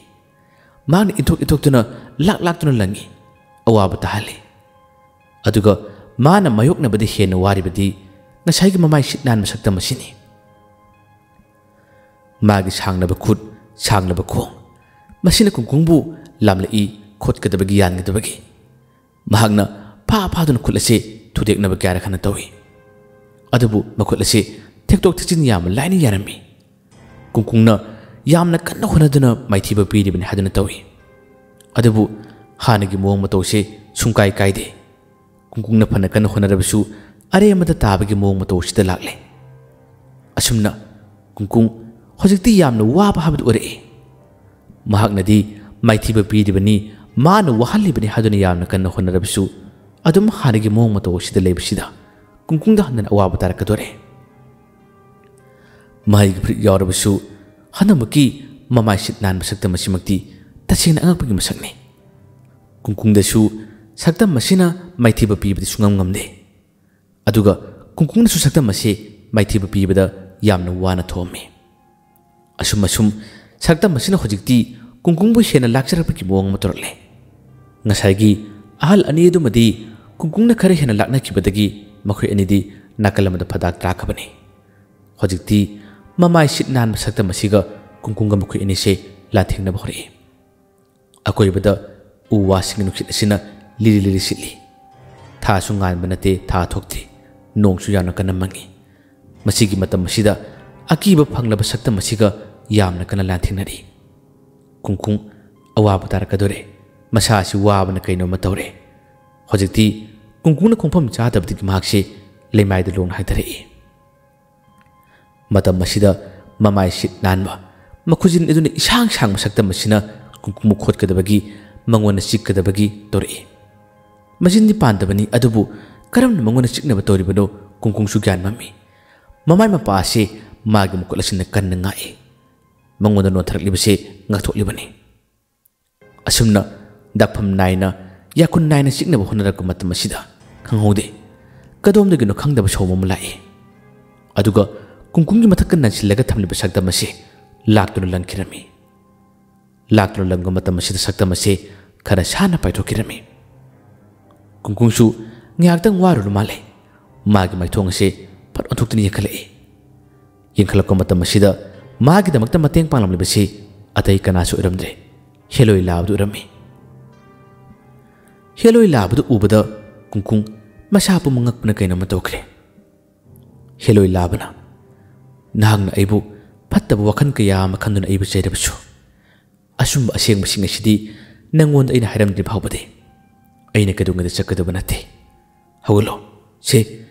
ꯃꯍꯥꯛꯅ ꯏꯟꯊꯣꯛ ꯏꯟꯊꯣꯛꯇꯨꯅ ꯂꯥꯛ ꯂꯥꯛꯇꯨꯅ ꯂꯪꯏ꯫ ꯑꯋꯥꯕ ꯇꯥꯍꯜꯂꯤ꯫ ꯑꯗꯨꯒ ꯃꯥꯅ ꯃꯥꯌꯣꯛꯅꯕꯗ ꯍꯦꯟꯅ ꯋꯥꯔꯤꯕꯗꯤ ꯉꯁꯥꯏꯒꯤ ꯃꯃꯥꯏ ꯁꯤꯠ ꯅꯥꯟꯕ ꯁꯛꯇꯝ ꯑꯁꯤꯅꯤ꯫ ꯃꯥꯒꯤ ꯁꯥꯡꯂꯕ ꯈꯨꯠ, ꯁꯥꯡꯂꯕ ꯈꯣꯡ, ꯃꯁꯤꯅ ꯀꯨꯡꯀꯨꯡꯕꯨ ꯂꯥꯝꯂꯛꯏ, ꯈꯣꯠꯀꯗꯕꯒꯤ, ꯌꯥꯟꯒꯗꯕꯒꯤ꯫ ꯃꯍꯥꯛꯅ ꯐꯥ ꯐꯥꯗꯨꯅ ꯈꯨꯠ ꯑꯁꯤ ꯊꯨꯗꯦꯛꯅꯕ ꯀꯌꯥꯔꯛ ꯍꯟꯅ ꯇꯧꯏ꯫ ꯑꯗꯨꯕꯨ ꯃꯈꯨꯠ ꯑꯁꯤ ꯊꯦꯛꯇꯣꯛ ꯊꯦꯛꯆꯤꯟ ꯌꯥꯝꯅ ꯂꯥꯏꯅ ꯌꯥꯔꯝꯃꯤ꯫ ꯀꯨꯡꯀꯨꯡꯅ ꯌꯥꯝꯅ ꯀꯟꯅ ꯍꯣꯠꯅꯗꯨꯅ ꯃꯥꯏꯊꯤꯕ ꯄꯤꯔꯤꯕꯅꯤ ꯍꯥꯏꯗꯨꯅ ꯇꯧꯏ꯫ ꯑꯗꯨꯕꯨ ꯍꯥꯟꯅꯒꯤ ꯃꯑꯣꯡ ꯃꯇꯧꯁꯤ ꯁꯨꯡꯀꯥꯏ ꯀꯥꯏꯗꯦ꯫ ꯀꯨꯡꯀꯨꯡꯅ ꯐꯅ ꯀꯟꯅ ꯍꯣꯠꯅꯔꯕꯁꯨ ꯑꯔꯦꯝꯕꯗ ꯇꯥꯕꯒꯤ ꯃꯑꯣꯡ ꯃꯇꯧ ꯑꯁꯤꯗ ꯂꯥꯛꯂꯦ꯫ ꯑꯁꯨꯝꯅ ꯀꯨꯡꯀꯨꯡ ꯍꯧꯖꯤꯛꯇꯤ ꯌꯥꯝꯅ ꯋꯥꯕ ꯍꯥꯏꯕꯗꯨ ꯑꯣꯏꯔꯛꯏ꯫ ꯃꯍꯥꯛꯅꯗꯤ ꯃꯥꯏꯊꯤꯕ ꯄꯤꯔꯤꯕꯅꯤ, ꯃꯥꯅ ꯋꯥꯍꯜꯂꯤꯕꯅꯤ ꯍꯥꯏꯗꯨꯅ ꯌꯥꯝꯅ ꯀꯟꯅ ꯍꯣꯠꯅꯔꯕꯁꯨ ꯑꯗꯨꯝ ꯍꯥꯟꯅꯒꯤ ꯃꯑꯣꯡ ꯃꯇꯧ ꯑꯁꯤꯗ ꯂꯩꯕꯁꯤꯗ ꯀꯨꯡꯀꯨꯡꯗ ꯍꯟꯗꯅ ꯑꯋꯥꯕ ꯇꯥꯔꯛꯀꯗꯣꯔꯦ꯫ ꯃꯍꯩꯒꯤ ꯐꯨꯔꯤꯠ ꯌꯥꯎꯔꯕꯁꯨ ꯍꯟꯗꯛꯃꯛꯀꯤ ꯃꯃꯥꯏ ꯁꯤꯠ ꯅꯥꯟꯕ ꯁꯛꯇꯝ ꯑꯁꯤꯃꯛꯇꯤ ꯇꯁꯦꯡꯅ ꯑꯉꯛꯄꯒꯤ ꯃꯁꯛꯅꯤ꯫ ꯀꯨꯡꯀꯨꯡꯗꯁꯨ ꯁꯛꯇꯝ ꯑꯁꯤꯅ ꯃꯥꯏꯊꯤꯕ ꯄꯤꯕꯗꯤ ꯁꯨꯡꯉꯝ ꯉꯝꯗꯦ꯫ ꯑꯗꯨꯒ ꯀꯨꯡꯀꯨꯡꯅꯁꯨ ꯁꯛꯇꯝ ꯑꯁꯤ ꯃꯥꯏꯊꯤꯕ ꯄꯤꯕꯗ ꯌꯥꯝꯅ ꯋꯥꯅ ꯊꯣꯛꯑꯝꯃꯤ꯫ ꯑꯁꯨꯝ ꯑꯁꯨꯝ ꯁꯛꯇꯝ ꯑꯁꯤꯅ ꯍꯧꯖꯤꯛꯇꯤ ꯀꯨꯡꯀꯨꯡꯕꯨ ꯍꯦꯟꯅ ꯂꯥꯛꯆꯔꯛꯄꯒꯤ ꯃꯑꯣꯡ ꯑꯃ ꯇꯧꯔꯛꯂꯦ꯫ ꯉꯁꯥꯏꯒꯤ ꯑꯍꯜ ꯑꯅꯤ ꯑꯗꯨꯃꯗꯤ ꯀꯨꯡꯀꯨꯡꯅ ꯈꯔ ꯍꯦꯟꯅ ꯂꯥꯛꯅꯈꯤꯕꯗꯒꯤ ꯃꯈꯣꯏ ꯑꯅꯤꯗꯤ ꯅꯥꯀꯜ ꯑꯃꯗ ꯐꯗꯥꯛ ꯇꯥꯈꯕꯅꯤ꯫ ꯍꯧꯖꯤꯛꯇꯤ ꯃꯃꯥꯏ ꯁꯤꯠ ꯅꯥꯟꯕ ꯁꯛꯇꯝ ꯑꯁꯤꯒ ꯀꯨꯡꯀꯨꯡꯒ ꯃꯈꯣꯏ ꯑꯅꯤꯁꯦ ꯂꯥꯟꯊꯦꯡꯅꯕ ꯍꯧꯔꯛꯏ꯫ ꯑꯀꯣꯏꯕꯗ ꯎ ꯋꯥꯁꯤꯡꯒꯤ ꯅꯨꯡꯁꯤꯠ ꯑꯁꯤꯅ ꯂꯤꯔꯤ ꯂꯤꯔꯤ ꯁꯤꯠꯂꯤ꯫ ꯊꯥꯁꯨ ꯉꯥꯟꯕ ꯅꯠꯇꯦ, ꯊꯥ ꯊꯣꯛꯇꯦ, ꯅꯣꯡꯁꯨ ꯌꯥꯝꯅ ꯀꯟꯅ ꯃꯪꯉꯤ꯫ ꯃꯁꯤꯒꯤ ꯃꯇꯝ ꯑꯁꯤꯗ ꯑꯀꯤꯕ ꯐꯪꯂꯕ ꯁꯛꯇꯝ ꯑꯁꯤꯒ ꯌꯥꯝꯅ ꯀꯟꯅ ꯂꯥꯟꯊꯦꯡꯅꯔꯤ꯫ ꯀꯨꯡꯀꯨꯡ ꯑꯋꯥꯕ ꯇꯥꯔꯛꯀꯗꯧꯔꯦ꯫ ꯃꯁꯥ ꯑꯁꯤ ꯋꯥꯕꯅ ꯀꯩꯅꯣꯝꯃ ꯇꯧꯔꯦ꯫ ꯍꯧꯖꯤꯛꯇꯤ ꯀꯨꯡꯀꯨꯡꯅ ꯈꯣꯡꯐꯝ ꯆꯥꯗꯕꯗꯒꯤ ꯃꯍꯥꯛꯁꯤ ꯂꯩꯃꯥꯏꯗ ꯂꯣꯡꯅ ꯍꯥꯏꯊꯔꯛꯏ꯫ ꯃꯇꯝ ꯑꯁꯤꯗ ꯃꯃꯥꯏ ꯁꯤꯠ ꯅꯥꯟꯕ, ꯃꯈꯨꯖꯤꯟ ꯑꯗꯨꯅ ꯏꯁꯥꯡ ꯁꯥꯡꯕ ꯁꯛꯇꯝ ꯑꯁꯤꯅ ꯀꯨꯡꯀꯨꯡꯕꯨ ꯈꯣꯠꯀꯗꯕꯒꯤ, ꯃꯉꯣꯟꯗ ꯆꯤꯛꯀꯗꯕꯒꯤ ꯇꯧꯔꯛꯏ꯫ ꯃꯆꯤꯟꯗꯤ ꯄꯥꯟꯗꯕꯅꯤ, ꯑꯗꯨꯕꯨ ꯀꯔꯝꯅ ꯃꯉꯣꯟꯗ ꯆꯤꯛꯅꯕ ꯇꯧꯔꯤꯕꯅꯣ ꯀꯨꯡꯀꯨꯡꯁꯨ ꯒ꯭ꯌꯥꯟ ꯃꯝꯃꯤ꯫ ꯃꯃꯥꯏ ꯃꯄꯥ ꯑꯁꯤ ꯃꯥꯒꯤ ꯃꯈꯨꯠ ꯑꯁꯤꯅ ꯀꯟꯅ ꯉꯥꯛꯏ꯫ ꯃꯉꯣꯟꯗ ꯅꯣꯟꯊꯔꯛꯂꯤꯕꯁꯤ ꯉꯥꯛꯊꯣꯛꯂꯤꯕꯅꯤ꯫ ꯑꯁꯨꯝꯅ ꯗꯥꯛꯐꯝ ꯅꯥꯏꯅ, ꯌꯥꯈꯨꯟ ꯅꯥꯏꯅ ꯆꯤꯛꯅꯕ ꯍꯣꯠꯅꯔꯛꯄ ꯃꯇꯝ ꯑꯁꯤꯗ ꯈꯪꯍꯧꯗꯦ, ꯀꯗꯣꯝꯗꯒꯤꯅꯣ ꯈꯪꯗꯕ ꯁꯑꯣꯝ ꯑꯃ ꯂꯥꯛꯏ꯫ ꯑꯗꯨꯒ ꯀꯨꯡꯀꯨꯡꯒꯤ ꯃꯊꯛꯇ ꯅꯟꯁꯤꯜꯂꯒ ꯊꯝꯂꯤꯕ ꯁꯛꯇꯝ ꯑꯁꯤ ꯂꯥꯛꯇꯨꯅ ꯂꯪꯈꯤꯔꯝꯃꯤ꯫ ꯂꯥꯛꯇꯨꯅ ꯂꯪꯕ ꯃꯇꯝ ꯑꯁꯤꯗ ꯁꯛꯇꯝ ꯑꯁꯤ ꯈꯔ ꯁꯥꯟꯅ ꯄꯥꯏꯊꯣꯛꯈꯤꯔꯝꯃꯤ꯫ ꯀꯨꯡꯀꯨꯡꯁꯨ ꯉꯥꯏꯍꯥꯛꯇꯪ ꯋꯥꯔꯨꯔ ꯃꯥꯜꯂꯦ꯫ ꯃꯥꯒꯤ ꯃꯥꯏꯊꯣꯡ ꯑꯁꯤ ꯐꯠ ꯑꯣꯟꯊꯣꯛꯇꯨꯅ ꯌꯦꯡꯈꯠꯂꯛꯏ꯫ ꯌꯦꯡꯈꯠꯂꯛꯄ ꯃꯇꯝ ꯑꯁꯤꯗ ꯃꯥꯒꯤꯗꯃꯛꯇ ꯃꯇꯦꯡ ꯄꯥꯡꯂꯝꯂꯤꯕꯁꯤ ꯑꯇꯩ ꯀꯅꯥꯁꯨ ꯑꯣꯏꯔꯝꯗ꯭ꯔꯦ, ꯍꯦꯂꯣꯏ ꯂꯥꯕꯗꯨ ꯑꯣꯏꯔꯝꯃꯤ꯫ ꯍꯦꯂꯣꯏ ꯂꯥꯕꯗꯨ ꯎꯕꯗ ꯀꯨꯡꯀꯨꯡ ꯃꯁꯥ ꯄꯨꯝꯕ ꯉꯛꯄꯅ ꯀꯩꯅꯣꯝꯃ ꯇꯧꯈ꯭ꯔꯦ꯫ ꯍꯦꯂꯣꯏ ꯂꯥꯕꯅ, "ꯅꯍꯥꯛꯅ ꯑꯩꯕꯨ ꯐꯠꯇꯕ ꯋꯥꯈꯜ ꯀꯌꯥ ꯑꯃ ꯈꯟꯗꯨꯅ ꯑꯩꯕꯨ ꯆꯩꯔꯕꯁꯨ, ꯑꯆꯨꯝꯕ ꯑꯁꯦꯡꯕꯁꯤꯡ ꯑꯁꯤꯗꯤ ꯅꯪꯉꯣꯟꯗ ꯑꯩꯅ ꯍꯥꯏꯔꯝꯗ꯭ꯔꯤ ꯐꯥꯎꯕꯗꯤ ꯑꯩꯅ ꯀꯩꯗꯧꯉꯩꯗ ꯆꯠꯀꯗꯕ ꯅꯠꯇꯦ꯫ ꯍꯧꯒꯠꯂꯣ, ꯁꯦ,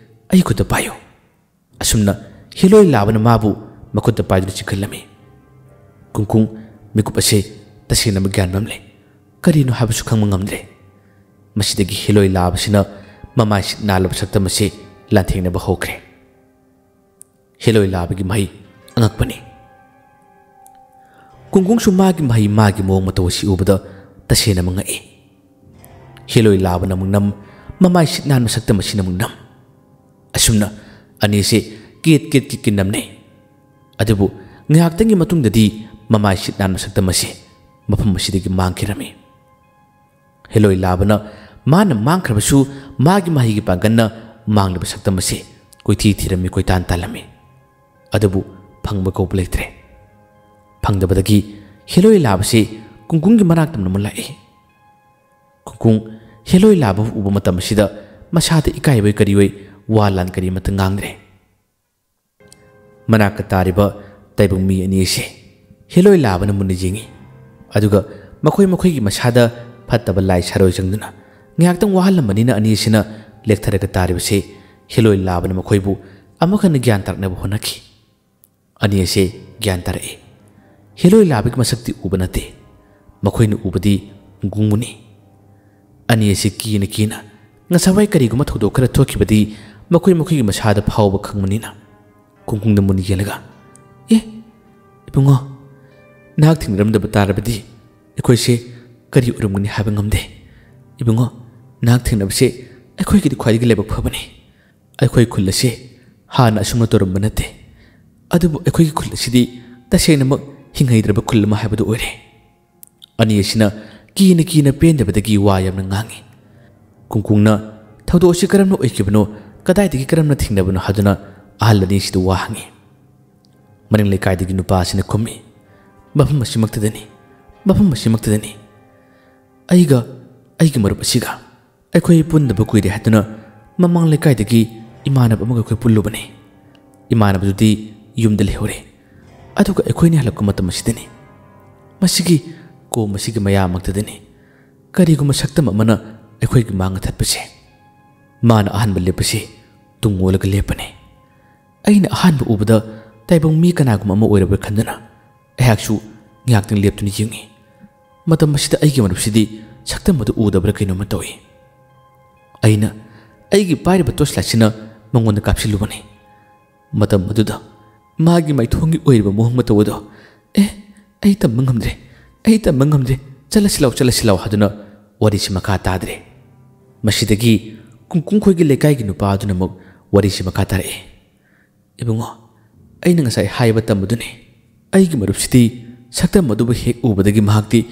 ꯑꯩ ꯈꯨꯠꯇ ꯄꯥꯏꯌꯨ꯫" ꯑꯁꯨꯝꯅ ꯍꯦꯂꯣꯏ ꯂꯥꯕꯅ ꯃꯥꯕꯨ ꯃꯈꯨꯠꯇ ꯄꯥꯏꯗꯨꯅ ꯆꯤꯡꯈꯠꯂꯝꯃꯤ꯫ ꯀꯨꯡꯀꯨꯡ ꯃꯤꯀꯨꯞ ꯑꯁꯦ ꯇꯁꯦꯡꯅ ꯒ꯭ꯌꯥꯟ ꯃꯝꯂꯦ꯫ ꯀꯔꯤꯅꯣ ꯍꯥꯏꯕꯁꯨ ꯈꯪꯕ ꯉꯝꯗ꯭ꯔꯦ꯫ ꯃꯁꯤꯗꯒꯤ ꯍꯦꯂꯣꯏ ꯂꯥꯕꯁꯤꯅ ꯃꯃꯥꯏ ꯁꯤꯠ ꯅꯥꯜꯂꯕ ꯁꯛꯇꯝ ꯑꯁꯤ ꯂꯥꯟꯊꯦꯡꯅꯕ ꯍꯧꯈ꯭ꯔꯦ꯫ ꯍꯦꯂꯣꯏ ꯂꯥꯕꯒꯤ ꯃꯍꯩ ꯑꯉꯛꯄꯅꯤ꯫ ꯀꯨꯡꯀꯨꯡꯁꯨ ꯃꯥꯒꯤ ꯃꯍꯩ, ꯃꯥꯒꯤ ꯃꯑꯣꯡ ꯃꯇꯧ ꯑꯁꯤ ꯎꯕꯗ ꯇꯁꯦꯡꯅ ꯉꯛꯏ꯫ ꯍꯦꯂꯣꯏ ꯂꯥꯕꯅ ꯑꯃꯨꯛ ꯅꯝ, ꯃꯃꯥꯏ ꯁꯤꯠ ꯅꯥꯟꯕ ꯁꯛꯇꯝ ꯑꯁꯤꯅ ꯑꯃꯨꯛ ꯅꯝ꯫ ꯑꯁꯨꯝꯅ ꯑꯅꯤꯁꯦ ꯀꯦꯠ ꯀꯦꯠ ꯀꯦꯠ ꯀꯦꯠ ꯅꯝꯅꯩ꯫ ꯑꯗꯨꯕꯨ ꯉꯥꯏꯍꯥꯛꯇꯪꯒꯤ ꯃꯇꯨꯡꯗꯗꯤ ꯃꯃꯥꯏ ꯁꯤꯠ ꯅꯥꯟꯕ ꯁꯛꯇꯝ ꯑꯁꯤ ꯃꯐꯝ ꯑꯁꯤꯗꯒꯤ ꯃꯥꯡꯈꯤꯔꯝꯃꯤ꯫ ꯍꯦꯂꯣꯏ ꯂꯥꯕꯅ ꯃꯥꯅ ꯃꯥꯡꯈ꯭ꯔꯕꯁꯨ ꯃꯥꯒꯤ ꯃꯍꯩꯒꯤ ꯄꯥꯡꯒꯜꯅ ꯃꯥꯡꯂꯤꯕ ꯁꯛꯇꯝ ꯑꯁꯤ ꯀꯣꯏꯊꯤ ꯊꯤꯔꯝꯃꯤ, ꯀꯣꯏꯇꯥꯟ ꯇꯥꯜꯂꯝꯃꯤ, ꯑꯗꯨꯕꯨ ꯐꯪꯕ ꯀꯧꯕ ꯂꯩꯇ꯭ꯔꯦ꯫ ꯐꯪꯗꯕꯗꯒꯤ ꯍꯦꯂꯣꯏ ꯂꯥꯕꯁꯤ ꯀꯨꯡꯀꯨꯡꯒꯤ ꯃꯅꯥꯛꯇ ꯃꯨꯟꯅ ꯂꯥꯛꯏ꯫ ꯀꯨꯡꯀꯨꯡ ꯍꯦꯂꯣꯏ ꯂꯥꯕꯕꯨ ꯎꯕ ꯃꯇꯝ ꯑꯁꯤꯗ ꯃꯁꯥꯗ ꯏꯀꯥꯏꯕꯣꯏ ꯀꯔꯤꯑꯣꯏ ꯋꯥ ꯂꯥꯟ ꯀꯔꯤ ꯑꯃꯠꯇ ꯉꯥꯡꯗ꯭ꯔꯦ꯫ ꯃꯅꯥꯛꯇ ꯇꯥꯔꯤꯕ ꯇꯥꯏꯕꯪ ꯃꯤ ꯑꯅꯤ ꯑꯁꯤ ꯍꯦꯂꯣꯏ ꯂꯥꯕꯅ ꯃꯨꯟꯅ ꯌꯦꯡꯏ꯫ ꯑꯗꯨꯒ ꯃꯈꯣꯏ ꯃꯈꯣꯏꯒꯤ ꯃꯁꯥꯗ ꯐꯠꯇꯕ ꯂꯥꯏ ꯁꯥꯔꯣꯏ ꯆꯪꯗꯨꯅ ꯉꯥꯏꯍꯥꯛꯇꯪ ꯋꯥꯍꯜꯂꯝꯕꯅꯤꯅ ꯑꯅꯤ ꯑꯁꯤꯅ ꯂꯦꯛꯊꯔꯒ ꯇꯥꯔꯤꯕꯁꯤ ꯍꯦꯂꯣꯏ ꯂꯥꯕꯅ ꯃꯈꯣꯏꯕꯨ ꯑꯃꯨꯛ ꯍꯟꯅ ꯒ꯭ꯌꯥꯟ ꯇꯥꯔꯛꯅꯕ ꯍꯣꯠꯅꯈꯤ꯫ ꯑꯅꯤ ꯑꯁꯤ ꯒ꯭ꯌꯥꯟ ꯇꯥꯔꯛꯏ꯫ ꯍꯦꯂꯣꯏ ꯂꯥꯕꯒꯤ ꯃꯁꯛꯇꯤ ꯎꯕ ꯅꯠꯇꯦ꯫ ꯃꯈꯣꯏꯅ ꯎꯕꯗꯤ ꯒꯨꯡꯒꯨꯡꯕꯨꯅꯤ꯫ ꯑꯅꯤ ꯑꯁꯤ ꯀꯤꯅ ꯀꯤꯅ ꯉꯁꯥꯏꯋꯥꯏ ꯀꯔꯤꯒꯨꯝꯕ ꯊꯧꯗꯣꯛ ꯈꯔ ꯊꯣꯛꯈꯤꯕꯗꯤ ꯃꯈꯣꯏ ꯃꯈꯣꯏꯒꯤ ꯃꯁꯥꯗ ꯐꯥꯎꯕ ꯈꯪꯕꯅꯤꯅ ꯀꯨꯡꯒꯨꯡꯗ ꯃꯨꯟꯅ ꯌꯦꯡꯂꯒ, "ꯑꯦ, ꯏꯕꯨꯡꯉꯣ, ꯅꯍꯥꯛ ꯊꯦꯡꯅꯔꯝꯗꯕ ꯇꯥꯔꯕꯗꯤ ꯑꯩꯈꯣꯏꯁꯦ ꯀꯔꯤ ꯑꯣꯏꯔꯝꯒꯅꯤ ꯍꯥꯏꯕ ꯉꯝꯗꯦ꯫ ꯏꯕꯨꯡꯉꯣ, ꯅꯍꯥꯛ ꯊꯦꯡꯅꯕꯁꯦ ꯑꯩꯈꯣꯏꯒꯤꯗꯤ ꯈ꯭ꯋꯥꯏꯗꯒꯤ ꯂꯥꯏꯕꯛ ꯐꯕꯅꯤ꯫ ꯑꯩꯈꯣꯏ ꯈꯨꯜ ꯑꯁꯤ ꯍꯥꯟꯅ ꯑꯁꯨꯝꯅ ꯇꯧꯔꯝꯕ ꯅꯠꯇꯦ꯫ ꯑꯗꯨꯕꯨ ꯑꯩꯈꯣꯏꯒꯤ ꯈꯨꯜ ꯑꯁꯤꯗꯤ ꯇꯁꯦꯡꯅꯃꯛ ꯍꯤꯡꯍꯩꯗ꯭ꯔꯕ ꯈꯨꯜ ꯑꯃ ꯍꯥꯏꯕꯗꯨ ꯑꯣꯏꯔꯦ"꯫ ꯑꯅꯤ ꯑꯁꯤꯅ ꯀꯤꯅ ꯀꯤꯅ ꯄꯦꯟꯗꯕꯗꯒꯤ ꯋꯥ ꯌꯥꯝꯅ ꯉꯥꯡꯏ꯫ ꯀꯨꯡꯀꯨꯡꯅ ꯊꯧꯗꯣꯛ ꯑꯁꯤ ꯀꯔꯝꯅ ꯑꯣꯏꯈꯤꯕꯅꯣ, ꯀꯗꯥꯏꯗꯒꯤ ꯀꯔꯝꯅ ꯊꯦꯡꯅꯕꯅꯣ ꯍꯥꯏꯗꯨꯅ ꯑꯍꯜ ꯑꯅꯤꯁꯤꯗ ꯋꯥ ꯍꯪꯏ꯫ ꯃꯅꯤꯡ ꯂꯩꯀꯥꯏꯗꯒꯤ ꯅꯨꯄꯥ ꯑꯁꯤꯅ ꯈꯨꯝꯃꯤ, "ꯃꯐꯝ ꯑꯁꯤꯃꯛꯇꯗꯅꯤ, ꯃꯐꯝ ꯑꯁꯤꯃꯛꯇꯗꯅꯤ꯫ ꯑꯩꯒ ꯑꯩꯒꯤ ꯃꯔꯨꯞ ꯑꯁꯤꯒ ꯑꯩꯈꯣꯏ ꯄꯨꯟꯗꯕ ꯀꯨꯏꯔꯦ ꯍꯥꯏꯗꯨꯅ ꯃꯃꯥꯡ ꯂꯩꯀꯥꯏꯗꯒꯤ ꯏꯃꯥꯟꯅꯕ ꯑꯃꯒ ꯑꯩꯈꯣꯏ ꯄꯨꯜꯂꯨꯕꯅꯤ꯫ ꯏꯃꯥꯟꯅꯕꯗꯨꯗꯤ ꯌꯨꯝꯗ ꯂꯩꯍꯧꯔꯦ꯫ ꯑꯗꯨꯒ ꯑꯩꯈꯣꯏꯅꯤ ꯍꯜꯂꯛꯄ ꯃꯇꯝ ꯑꯁꯤꯗꯅꯤ, ꯃꯁꯤꯒꯤ ꯀꯣꯝ ꯑꯁꯤꯒꯤ ꯃꯌꯥꯃꯛꯇꯗꯅꯤ ꯀꯔꯤꯒꯨꯝꯕ ꯁꯛꯇꯝ ꯑꯃꯅ ꯑꯩꯈꯣꯏꯒꯤ ꯃꯥꯡꯗ ꯊꯠꯄꯁꯦ꯫ ꯃꯥꯅ ꯑꯍꯥꯟꯕ ꯂꯦꯞꯄꯁꯤ ꯇꯨꯡ ꯑꯣꯜꯂꯒ ꯂꯦꯞꯄꯅꯤ꯫ ꯑꯩꯅ ꯑꯍꯥꯟꯕ ꯎꯕꯗ ꯇꯥꯏꯕꯪ ꯃꯤ ꯀꯅꯥꯒꯨꯝꯕ ꯑꯃ ꯑꯣꯏꯔꯕ꯭ꯔꯥ ꯈꯟꯗꯨꯅ ꯑꯩꯍꯥꯛꯁꯨ ꯉꯥꯏꯍꯥꯛꯇꯪ ꯂꯦꯞꯇꯨꯅ ꯌꯦꯡꯏ꯫ ꯃꯇꯝ ꯑꯁꯤꯗ ꯑꯩꯒꯤ ꯃꯔꯨꯞꯁꯤꯗꯤ ꯁꯛꯇꯝ ꯑꯗꯨ ꯎꯗꯕ꯭ꯔꯥ ꯀꯩꯅꯣꯝꯃ ꯇꯧꯏ꯫ ꯑꯩꯅ ꯑꯩꯒꯤ ꯄꯥꯏꯔꯤꯕ ꯇꯣꯔꯆ ꯂꯥꯏꯠꯁꯤꯅ ꯃꯉꯣꯟꯗ ꯀꯥꯞꯁꯤꯜꯂꯨꯕꯅꯤ꯫ ꯃꯇꯝ ꯑꯗꯨꯗ ꯃꯥꯒꯤ ꯃꯥꯏꯊꯣꯡꯒꯤ ꯑꯣꯏꯔꯤꯕ ꯃꯑꯣꯡ ꯃꯇꯧ ꯑꯗꯣ, "ꯑꯦ, ꯑꯩ ꯇꯝꯕ ꯉꯝꯗ꯭ꯔꯦ, ꯑꯩ ꯇꯝꯕ ꯉꯝꯗ꯭ꯔꯦ, ꯆꯠꯂꯁꯤ ꯂꯥꯎ, ꯆꯠꯂꯁꯤ ꯂꯥꯎ" ꯍꯥꯏꯗꯨꯅ ꯋꯥꯔꯤꯁꯤ ꯃꯈꯥ ꯇꯥꯗ꯭ꯔꯦ꯫ ꯃꯁꯤꯗꯒꯤ ꯀꯨꯡꯀꯨꯡ ꯈꯣꯏꯒꯤ ꯂꯩꯀꯥꯏꯒꯤ ꯅꯨꯄꯥ ꯑꯗꯨꯅ ꯑꯃꯨꯛ ꯋꯥꯔꯤꯁꯤ ꯃꯈꯥ ꯇꯥꯔꯛꯏ꯫ "ꯏꯕꯨꯡꯉꯣ, ꯑꯩꯅ ꯉꯁꯥꯏ ꯍꯥꯏꯕ ꯇꯝꯕꯗꯨꯅꯤ꯫ ꯑꯩꯒꯤ ꯃꯔꯨꯞꯁꯤꯗꯤ ꯁꯛꯇꯝ ꯑꯗꯨꯕꯨ ꯍꯦꯛ ꯎꯕꯗꯒꯤ ꯃꯍꯥꯛꯇꯤ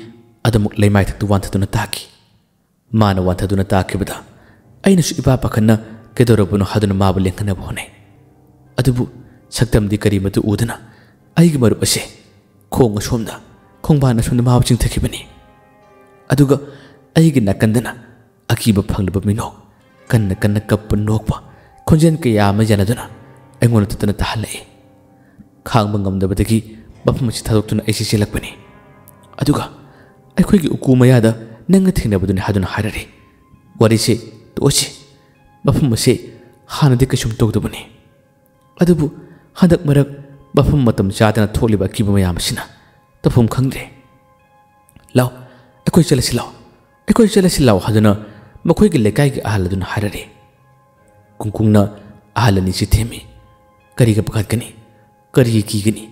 ꯑꯗꯨꯃꯛ ꯂꯩꯃꯥꯏꯊꯛꯇ ꯋꯥꯟꯊꯗꯨꯅ ꯇꯥꯈꯤ꯫ ꯃꯥꯅ ꯋꯥꯟꯊꯗꯨꯅ ꯇꯥꯈꯤꯕꯗ ꯑꯩꯅꯁꯨ ꯏꯄꯥ ꯄꯥꯈꯠꯅ ꯀꯩꯗꯧꯔꯕꯅꯣ ꯍꯥꯏꯗꯨꯅ ꯃꯥꯕꯨ ꯂꯦꯡꯍꯟꯅꯕ ꯍꯣꯠꯅꯩ꯫ ꯑꯗꯨꯕꯨ ꯁꯛꯇꯝꯗꯤ ꯀꯔꯤꯃꯠꯇ ꯎꯗꯅ ꯑꯩꯒꯤ ꯃꯔꯨꯞ ꯑꯁꯦ ꯈꯣꯡ ꯑꯁꯣꯝꯗ, ꯈꯣꯡꯕꯥꯟ ꯑꯁꯣꯝꯗ ꯃꯥꯕꯨ ꯆꯤꯡꯊꯈꯤꯕꯅꯤ꯫ ꯑꯗꯨꯒ ꯑꯩꯒꯤ ꯅꯥꯀꯟꯗꯅ ꯑꯀꯤꯕ ꯐꯪꯂꯕ ꯃꯤꯅꯣꯛ, ꯀꯟꯅ ꯀꯟꯅ ꯀꯞꯄ ꯅꯣꯛꯄ, ꯈꯣꯟꯖꯦꯜ ꯀꯌꯥ ꯑꯃ ꯌꯥꯅꯗꯨꯅ ꯑꯩꯉꯣꯟꯗ ꯇꯠꯇꯅ ꯇꯥꯍꯜꯂꯛꯏ꯫ ꯈꯥꯡꯕ ꯉꯝꯗꯕꯗꯒꯤ ꯃꯐꯝ ꯑꯁꯤ ꯊꯥꯗꯣꯛꯇꯨꯅ ꯑꯩꯁꯦ ꯆꯦꯜꯂꯛꯄꯅꯤ꯫ ꯑꯗꯨꯒ ꯑꯩꯈꯣꯏꯒꯤ ꯎꯀꯨ ꯃꯌꯥꯗ ꯅꯪꯒ ꯊꯦꯡꯅꯕꯗꯨꯅꯤ ꯍꯥꯏꯗꯨꯅ ꯍꯥꯏꯔꯛꯏ꯫ "ꯋꯥꯔꯤꯁꯦ ꯇꯣꯛꯑꯁꯤ, ꯃꯐꯝ ꯑꯁꯤ ꯍꯥꯟꯅꯗꯤ ꯀꯩꯁꯨꯝ ꯇꯧꯗꯕꯅꯤ꯫ ꯑꯗꯨꯕꯨ ꯍꯟꯗꯛ ꯃꯔꯛ ꯃꯐꯝ ꯃꯇꯝ ꯆꯥꯗꯅ ꯊꯣꯛꯂꯤꯕ ꯑꯀꯤꯕ ꯃꯌꯥꯝ ꯑꯁꯤꯅ ꯇꯧꯐꯝ ꯈꯪꯗ꯭ꯔꯦ꯫ ꯂꯥꯎ, ꯑꯩꯈꯣꯏ ꯆꯠꯂꯁꯤ ꯂꯥꯎ, ꯑꯩꯈꯣꯏ ꯆꯠꯂꯁꯤ ꯂꯥꯎ" ꯍꯥꯏꯗꯨꯅ ꯃꯈꯣꯏꯒꯤ ꯂꯩꯀꯥꯏꯒꯤ ꯑꯍꯜ ꯑꯗꯨꯅ ꯍꯥꯏꯔꯛꯏ꯫ ꯀꯨꯡꯀꯨꯡꯅ ꯑꯍꯜ ꯑꯅꯤꯁꯤ ꯊꯦꯝꯃꯤ꯫ "ꯀꯔꯤꯒꯤ ꯄꯥꯈꯠꯀꯅꯤ? ꯀꯔꯤꯒꯤ ꯀꯤꯒꯅꯤ?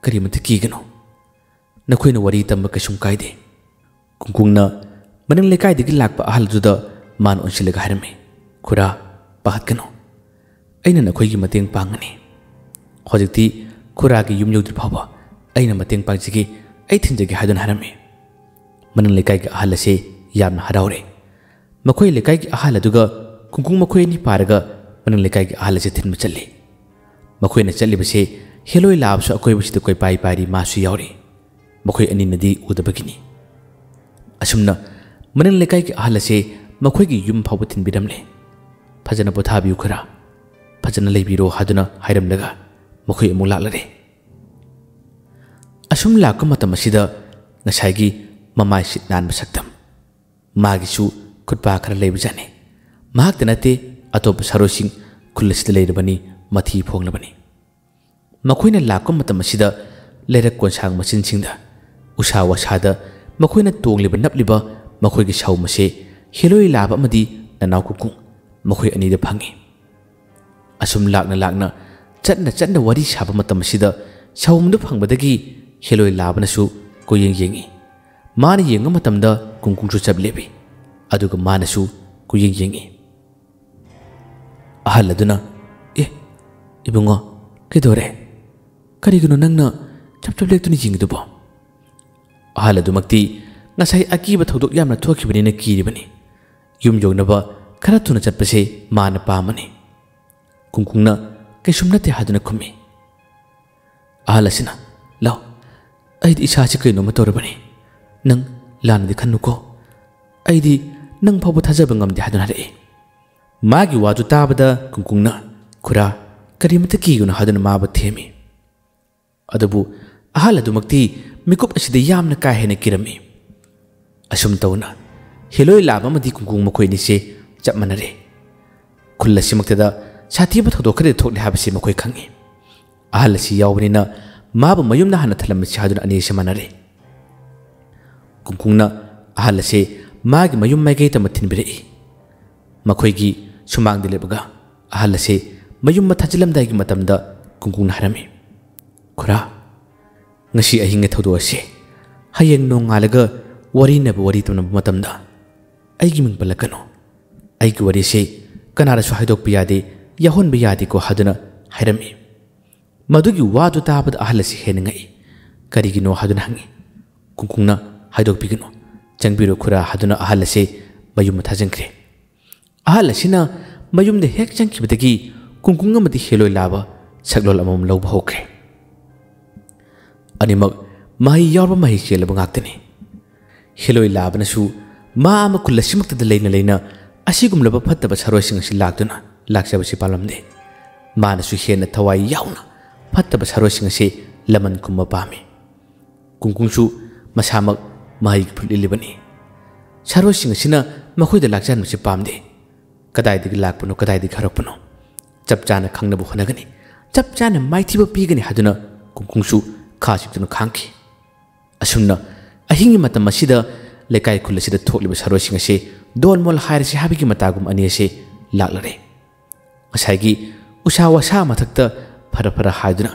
ꯀꯔꯤꯃꯠꯇ ꯀꯤꯒꯅꯨ꯫ ꯅꯈꯣꯏꯅ ꯋꯥꯔꯤ ꯇꯝꯕ ꯀꯩꯁꯨꯝ ꯀꯥꯏꯗꯦ꯫" ꯀꯨꯡꯀꯨꯡꯅ ꯃꯅꯤꯡ ꯂꯩꯀꯥꯏꯗꯒꯤ ꯂꯥꯛꯄ ꯑꯍꯜꯗꯨꯗ ꯃꯥꯅ ꯑꯣꯟꯁꯤꯜꯂꯒ ꯍꯥꯏꯔꯝꯃꯤ꯫ "ꯈꯨꯔꯥ, ꯄꯥꯈꯠꯀꯅꯨ꯫ ꯑꯩꯅ ꯅꯈꯣꯏꯒꯤ ꯃꯇꯦꯡ ꯄꯥꯡꯒꯅꯤ꯫ ꯍꯧꯖꯤꯛꯇꯤ ꯈꯨꯔꯥꯒꯤ ꯌꯨꯝ ꯌꯧꯗ꯭ꯔꯤ ꯐꯥꯎꯕ ꯑꯩꯅ ꯃꯇꯦꯡ ꯄꯥꯡꯖꯒꯦ, ꯑꯩ ꯊꯤꯟꯖꯒꯦ" ꯍꯥꯏꯗꯨꯅ ꯍꯥꯏꯔꯝꯃꯤ꯫ ꯃꯅꯤꯡ ꯂꯩꯀꯥꯏꯒꯤ ꯑꯍꯜ ꯑꯁꯦ ꯌꯥꯝꯅ ꯍꯔꯥꯎꯔꯦ꯫ ꯃꯈꯣꯏ ꯂꯩꯀꯥꯏꯒꯤ ꯑꯍꯜ ꯑꯗꯨꯒ ꯀꯨꯡꯀꯨꯡ ꯃꯈꯣꯏ ꯑꯅꯤ ꯄꯥꯔꯒ ꯃꯅꯤꯡ ꯂꯩꯀꯥꯏꯒꯤ ꯑꯍꯜ ꯑꯁꯦ ꯊꯤꯟꯕ ꯆꯠꯂꯤ꯫ ꯃꯈꯣꯏꯅ ꯆꯠꯂꯤꯕꯁꯦ ꯍꯦꯂꯣꯏ ꯂꯥꯛꯑꯕꯁꯨ ꯑꯀꯣꯏꯕꯁꯤꯗ ꯀꯣꯏꯄꯥꯏ ꯄꯥꯏꯔꯤ ꯃꯥꯁꯨ ꯌꯥꯎꯔꯤ꯫ ꯃꯈꯣꯏ ꯑꯅꯤꯅꯗꯤ ꯎꯗꯕꯒꯤꯅꯤ꯫ ꯑꯁꯨꯝꯅ ꯃꯅꯤꯡ ꯂꯩꯀꯥꯏꯒꯤ ꯑꯍꯜ ꯑꯁꯦ ꯃꯈꯣꯏꯒꯤ ꯌꯨꯝ ꯐꯥꯎꯕ ꯊꯤꯟꯕꯤꯔꯝꯂꯦ꯫ "ꯐꯖꯅ ꯄꯣꯊꯥꯕꯤꯌꯨ ꯈꯨꯔꯥ, ꯐꯖꯅ ꯂꯩꯕꯤꯔꯣ" ꯍꯥꯏꯗꯨꯅ ꯍꯥꯏꯔꯝꯂꯒ ꯃꯈꯣꯏ ꯑꯃꯨꯛ ꯂꯥꯛꯂꯔꯦ꯫ ꯑꯁꯨꯝ ꯂꯥꯛꯄ ꯃꯇꯝ ꯑꯁꯤꯗ ꯉꯁꯥꯏꯒꯤ ꯃꯃꯥꯏ ꯁꯤꯠ ꯅꯥꯟꯕ ꯁꯛꯇꯝ, ꯃꯥꯒꯤꯁꯨ ꯈꯨꯠꯄꯥ ꯈꯔ ꯂꯩꯕꯖꯥꯠꯅꯤ꯫ ꯃꯍꯥꯛꯇ ꯅꯠꯇꯦ, ꯑꯇꯣꯞꯄ ꯁꯥꯔꯣꯏꯁꯤꯡ ꯈꯨꯜ ꯑꯁꯤꯗ ꯂꯩꯔꯕꯅꯤ, ꯃꯊꯤ ꯐꯣꯡꯂꯕꯅꯤ꯫ ꯃꯈꯣꯏꯅ ꯂꯥꯛꯄ ꯃꯇꯝ ꯑꯁꯤꯗ ꯂꯩꯔꯛ ꯀꯣꯟꯁꯥꯡ ꯃꯆꯤꯟꯁꯤꯡꯗ, ꯎꯁꯥ ꯋꯥꯁꯥꯗ ꯃꯈꯣꯏꯅ ꯇꯣꯡꯂꯤꯕ ꯅꯞꯂꯤꯕ ꯃꯈꯣꯏꯒꯤ ꯁꯥꯎꯝ ꯑꯁꯦ ꯍꯦꯂꯣꯏ ꯂꯥꯕ ꯑꯃꯗꯤ ꯅꯅꯥꯎ ꯀꯨꯡꯀꯨꯡ ꯃꯈꯣꯏ ꯑꯅꯤꯗ ꯐꯪꯉꯤ꯫ ꯑꯁꯨꯝ ꯂꯥꯛꯅ ꯂꯥꯛꯅ, ꯆꯠꯅ ꯆꯠꯅ ꯋꯥꯔꯤ ꯁꯥꯕ ꯃꯇꯝ ꯑꯁꯤꯗ ꯁꯥꯎꯝꯗꯨ ꯐꯪꯕꯗꯒꯤ ꯍꯦꯂꯣꯏ ꯂꯥꯕꯅꯁꯨ ꯀꯣꯏꯌꯦꯡ ꯌꯦꯡꯉꯤ꯫ ꯃꯥꯅ ꯌꯦꯡꯕ ꯃꯇꯝꯗ ꯀꯨꯡꯀꯨꯡꯁꯨ ꯆꯞ ꯂꯦꯞꯄꯤ꯫ ꯑꯗꯨꯒ ꯃꯥꯅꯁꯨ ꯀꯣꯏꯌꯦꯡ ꯌꯦꯡꯉꯤ꯫ ꯑꯍꯜ ꯑꯗꯨꯅ, "ꯑꯦ, ꯏꯕꯨꯡꯉꯣ, ꯀꯩꯗꯧꯔꯦ? ꯀꯔꯤꯒꯤꯅꯣ ꯅꯪꯅ ꯆꯞ ꯆꯞ ꯂꯦꯞꯇꯨꯅ ꯌꯦꯡꯉꯤꯗꯨꯕꯣ?" ꯑꯍꯜ ꯑꯗꯨꯃꯛꯇꯤ ꯉꯁꯥꯏ ꯑꯀꯤꯕ ꯊꯧꯗꯣꯛ ꯌꯥꯝꯅ ꯊꯣꯛꯈꯤꯕꯅꯤꯅ ꯀꯤꯔꯤꯕꯅꯤ꯫ ꯌꯨꯝ ꯌꯧꯅꯕ ꯈꯔ ꯊꯨꯅ ꯆꯠꯄꯁꯦ ꯃꯥꯅ ꯄꯥꯝꯕꯅꯤ꯫ ꯀꯨꯡꯀꯨꯡꯅ ꯀꯩꯁꯨꯝ ꯅꯠꯇꯦ ꯍꯥꯏꯗꯨꯅ ꯈꯨꯝꯃꯤ꯫ ꯑꯍꯜ ꯑꯁꯤꯅ, "ꯂꯥꯎ, ꯑꯩꯗꯤ ꯏꯁꯥꯁꯤ ꯀꯩꯅꯣꯝꯃ ꯇꯧꯔꯕꯅꯤ꯫ ꯅꯪ ꯂꯥꯟꯅꯗꯤ ꯈꯟꯅꯨꯀꯣ꯫ ꯑꯩꯗꯤ ꯅꯪ ꯐꯥꯎꯕ ꯊꯥꯖꯕ ꯉꯝꯗꯦ" ꯍꯥꯏꯗꯨꯅ ꯍꯥꯏꯔꯛꯏ꯫ ꯃꯥꯒꯤ ꯋꯥꯗꯨ ꯇꯥꯕꯗ ꯀꯨꯡꯀꯨꯡꯅ, "ꯈꯨꯔꯥ, ꯀꯔꯤꯃꯇ ꯀꯤꯒꯅꯨ" ꯍꯥꯏꯗꯨꯅ ꯃꯥꯕꯨ ꯊꯦꯝꯃꯤ꯫ ꯑꯗꯨꯕꯨ ꯑꯍꯜ ꯑꯗꯨꯃꯛꯇꯤ ꯃꯤꯀꯨꯞ ꯑꯁꯤꯗ ꯌꯥꯝꯅ ꯀꯥ ꯍꯦꯟꯅ ꯀꯤꯔꯝꯃꯤ꯫ ꯑꯁꯨꯝ ꯇꯧꯅ ꯍꯦꯂꯣꯏ ꯂꯥꯕ ꯑꯃꯗꯤ ꯀꯨꯡꯀꯨꯡ ꯃꯈꯣꯏ ꯑꯅꯤꯁꯦ ꯆꯞ ꯃꯥꯟꯅꯔꯦ꯫ ꯈꯨꯜ ꯑꯁꯤꯃꯛꯇꯗ ꯁꯥꯊꯤꯕ ꯊꯧꯗꯣꯛ ꯈꯔꯗꯤ ꯊꯣꯛꯂꯦ ꯍꯥꯏꯕꯁꯤ ꯃꯈꯣꯏ ꯈꯪꯏ꯫ ꯑꯍꯜ ꯑꯁꯤ ꯌꯥꯎꯕꯅꯤꯅ ꯃꯥꯕꯨ ꯃꯌꯨꯝꯗ ꯍꯥꯟꯅ ꯊꯜꯂꯝꯃꯁꯤ ꯍꯥꯏꯗꯨꯅ ꯑꯅꯤꯁꯦ ꯃꯥꯟꯅꯔꯦ꯫ ꯀꯨꯡꯀꯨꯡꯅ ꯑꯍꯜ ꯑꯁꯦ ꯃꯥꯒꯤ ꯃꯌꯨꯝ ꯃꯥꯏꯀꯩ ꯇꯝꯕ ꯊꯤꯟꯕꯤꯔꯛꯏ꯫ ꯃꯈꯣꯏꯒꯤ ꯁꯨꯃꯥꯡꯗ ꯂꯦꯞꯄꯒ ꯑꯍꯜ ꯑꯁꯦ ꯃꯌꯨꯝ ꯊꯥꯖꯤꯜꯂꯝꯗꯥꯏꯒꯤ ꯃꯇꯝꯗ ꯀꯨꯡꯀꯨꯡꯅ ꯍꯥꯏꯔꯝꯃꯤ, "ꯈꯨꯔꯥ, ꯉꯁꯤ ꯑꯍꯤꯡꯒꯤ ꯊꯧꯗꯣꯛ ꯑꯁꯤ ꯍꯌꯦꯡ ꯅꯣꯡꯉꯥꯜꯂꯒ ꯋꯥꯔꯤꯅꯕ ꯋꯥꯔꯤ ꯇꯝꯅꯕ ꯃꯇꯝꯗ ꯑꯩꯒꯤ ꯃꯤꯡ ꯄꯜꯂꯛꯀꯅꯨ꯫ ꯑꯩꯒꯤ ꯋꯥꯔꯤꯁꯤ ꯀꯅꯥꯗꯁꯨ ꯍꯥꯏꯗꯣꯛꯄ ꯌꯥꯗꯦ, ꯌꯥꯎꯍꯟꯕ ꯌꯥꯗꯦꯀꯣ" ꯍꯥꯏꯗꯨꯅ ꯍꯥꯏꯔꯝꯃꯤ꯫ ꯃꯗꯨꯒꯤ ꯋꯥꯗꯨ ꯇꯥꯕꯗ ꯑꯍꯜ ꯑꯁꯤ ꯍꯦꯟꯅ ꯉꯛꯏ꯫ "ꯀꯔꯤꯒꯤꯅꯣ?" ꯍꯥꯏꯗꯨꯅ ꯍꯪꯉꯤ꯫ ꯀꯨꯡꯀꯨꯡꯅ, "ꯍꯥꯏꯗꯣꯛꯄꯤꯒꯅꯨ, ꯆꯪꯕꯤꯔꯣ ꯈꯨꯔꯥ" ꯍꯥꯏꯗꯨꯅ ꯑꯍꯜ ꯑꯁꯤ ꯃꯌꯨꯝꯗ ꯊꯥꯖꯤꯟꯈ꯭ꯔꯦ꯫ ꯑꯍꯜ ꯑꯁꯤꯅ ꯃꯌꯨꯝꯗ ꯍꯦꯛ ꯆꯪꯈꯤꯕꯗꯒꯤ ꯀꯨꯡꯀꯨꯡ ꯑꯃꯗꯤ ꯍꯦꯂꯣꯏ ꯂꯥꯕ ꯁꯛꯂꯣꯟ ꯑꯃꯃꯝ ꯂꯧꯕ ꯍꯧꯈ꯭ꯔꯦ꯫ ꯑꯅꯤꯃꯛ ꯃꯍꯩ ꯌꯥꯎꯔꯕ ꯃꯍꯩ ꯆꯦꯜꯂꯕ ꯉꯥꯛꯇꯅꯤ꯫ ꯍꯦꯂꯣꯏ ꯂꯥꯕꯅꯁꯨ ꯃꯥ ꯑꯃ ꯈꯨꯜ ꯑꯁꯤꯃꯛꯇꯗ ꯂꯩꯅ ꯂꯩꯅ ꯑꯁꯤꯒꯨꯝꯂꯕ ꯐꯠꯇꯕ ꯁꯥꯔꯣꯏꯁꯤꯡ ꯑꯁꯤ ꯂꯥꯛꯇꯨꯅ ꯂꯥꯛꯆꯕꯁꯤ ꯄꯥꯝꯂꯝꯗꯦ꯫ ꯃꯥꯅꯁꯨ ꯍꯦꯟꯅ ꯊꯋꯥꯏ ꯌꯥꯎꯅ ꯐꯠꯇꯕ ꯁꯥꯔꯣꯏꯁꯤꯡ ꯑꯁꯤ ꯂꯃꯟ ꯈꯨꯝꯕ ꯄꯥꯝꯃꯤ꯫ ꯀꯨꯡꯀꯨꯡꯁꯨ ꯃꯁꯥꯃꯛ ꯃꯍꯩꯒꯤ ꯐꯨꯔꯨꯞ ꯂꯤꯠꯂꯤꯕꯅꯤ꯫ ꯁꯥꯔꯣꯏꯁꯤꯡ ꯑꯁꯤꯅ ꯃꯈꯣꯏꯗ ꯂꯥꯛꯆꯍꯟꯕꯁꯤ ꯄꯥꯝꯗꯦ꯫ ꯀꯗꯥꯏꯗꯒꯤ ꯂꯥꯛꯄꯅꯣ, ꯀꯗꯥꯏꯗꯒꯤ ꯍꯧꯔꯛꯄꯅꯣ ꯆꯞ ꯆꯥꯅ ꯈꯪꯅꯕ ꯍꯣꯠꯅꯒꯅꯤ꯫ ꯆꯞ ꯆꯥꯅ ꯃꯥꯏꯊꯤꯕ ꯄꯤꯒꯅꯤ ꯍꯥꯏꯗꯨꯅ ꯀꯨꯡꯀꯨꯡꯁꯨ ꯈꯥ ꯆꯤꯛꯇꯨꯅ ꯈꯥꯡꯈꯤ꯫ ꯑꯁꯨꯝꯅ ꯑꯍꯤꯡꯒꯤ ꯃꯇꯝ ꯑꯁꯤꯗ ꯂꯩꯀꯥꯏ ꯈꯨꯜ ꯑꯁꯤꯗ ꯊꯣꯛꯂꯤꯕ ꯁꯥꯔꯣꯏꯁꯤꯡ ꯑꯁꯤ ꯗꯣꯜꯃꯣꯜ ꯍꯥꯏꯔꯁꯤ ꯍꯥꯏꯕꯒꯤ ꯃꯇꯥꯒꯨꯝ ꯑꯅꯤ ꯑꯁꯤ ꯂꯥꯛꯂꯔꯦ꯫ ꯉꯁꯥꯏꯒꯤ ꯎꯁꯥ ꯋꯥꯁꯥ ꯃꯊꯛꯇ ꯐꯔ ꯐꯔ ꯍꯥꯏꯗꯨꯅ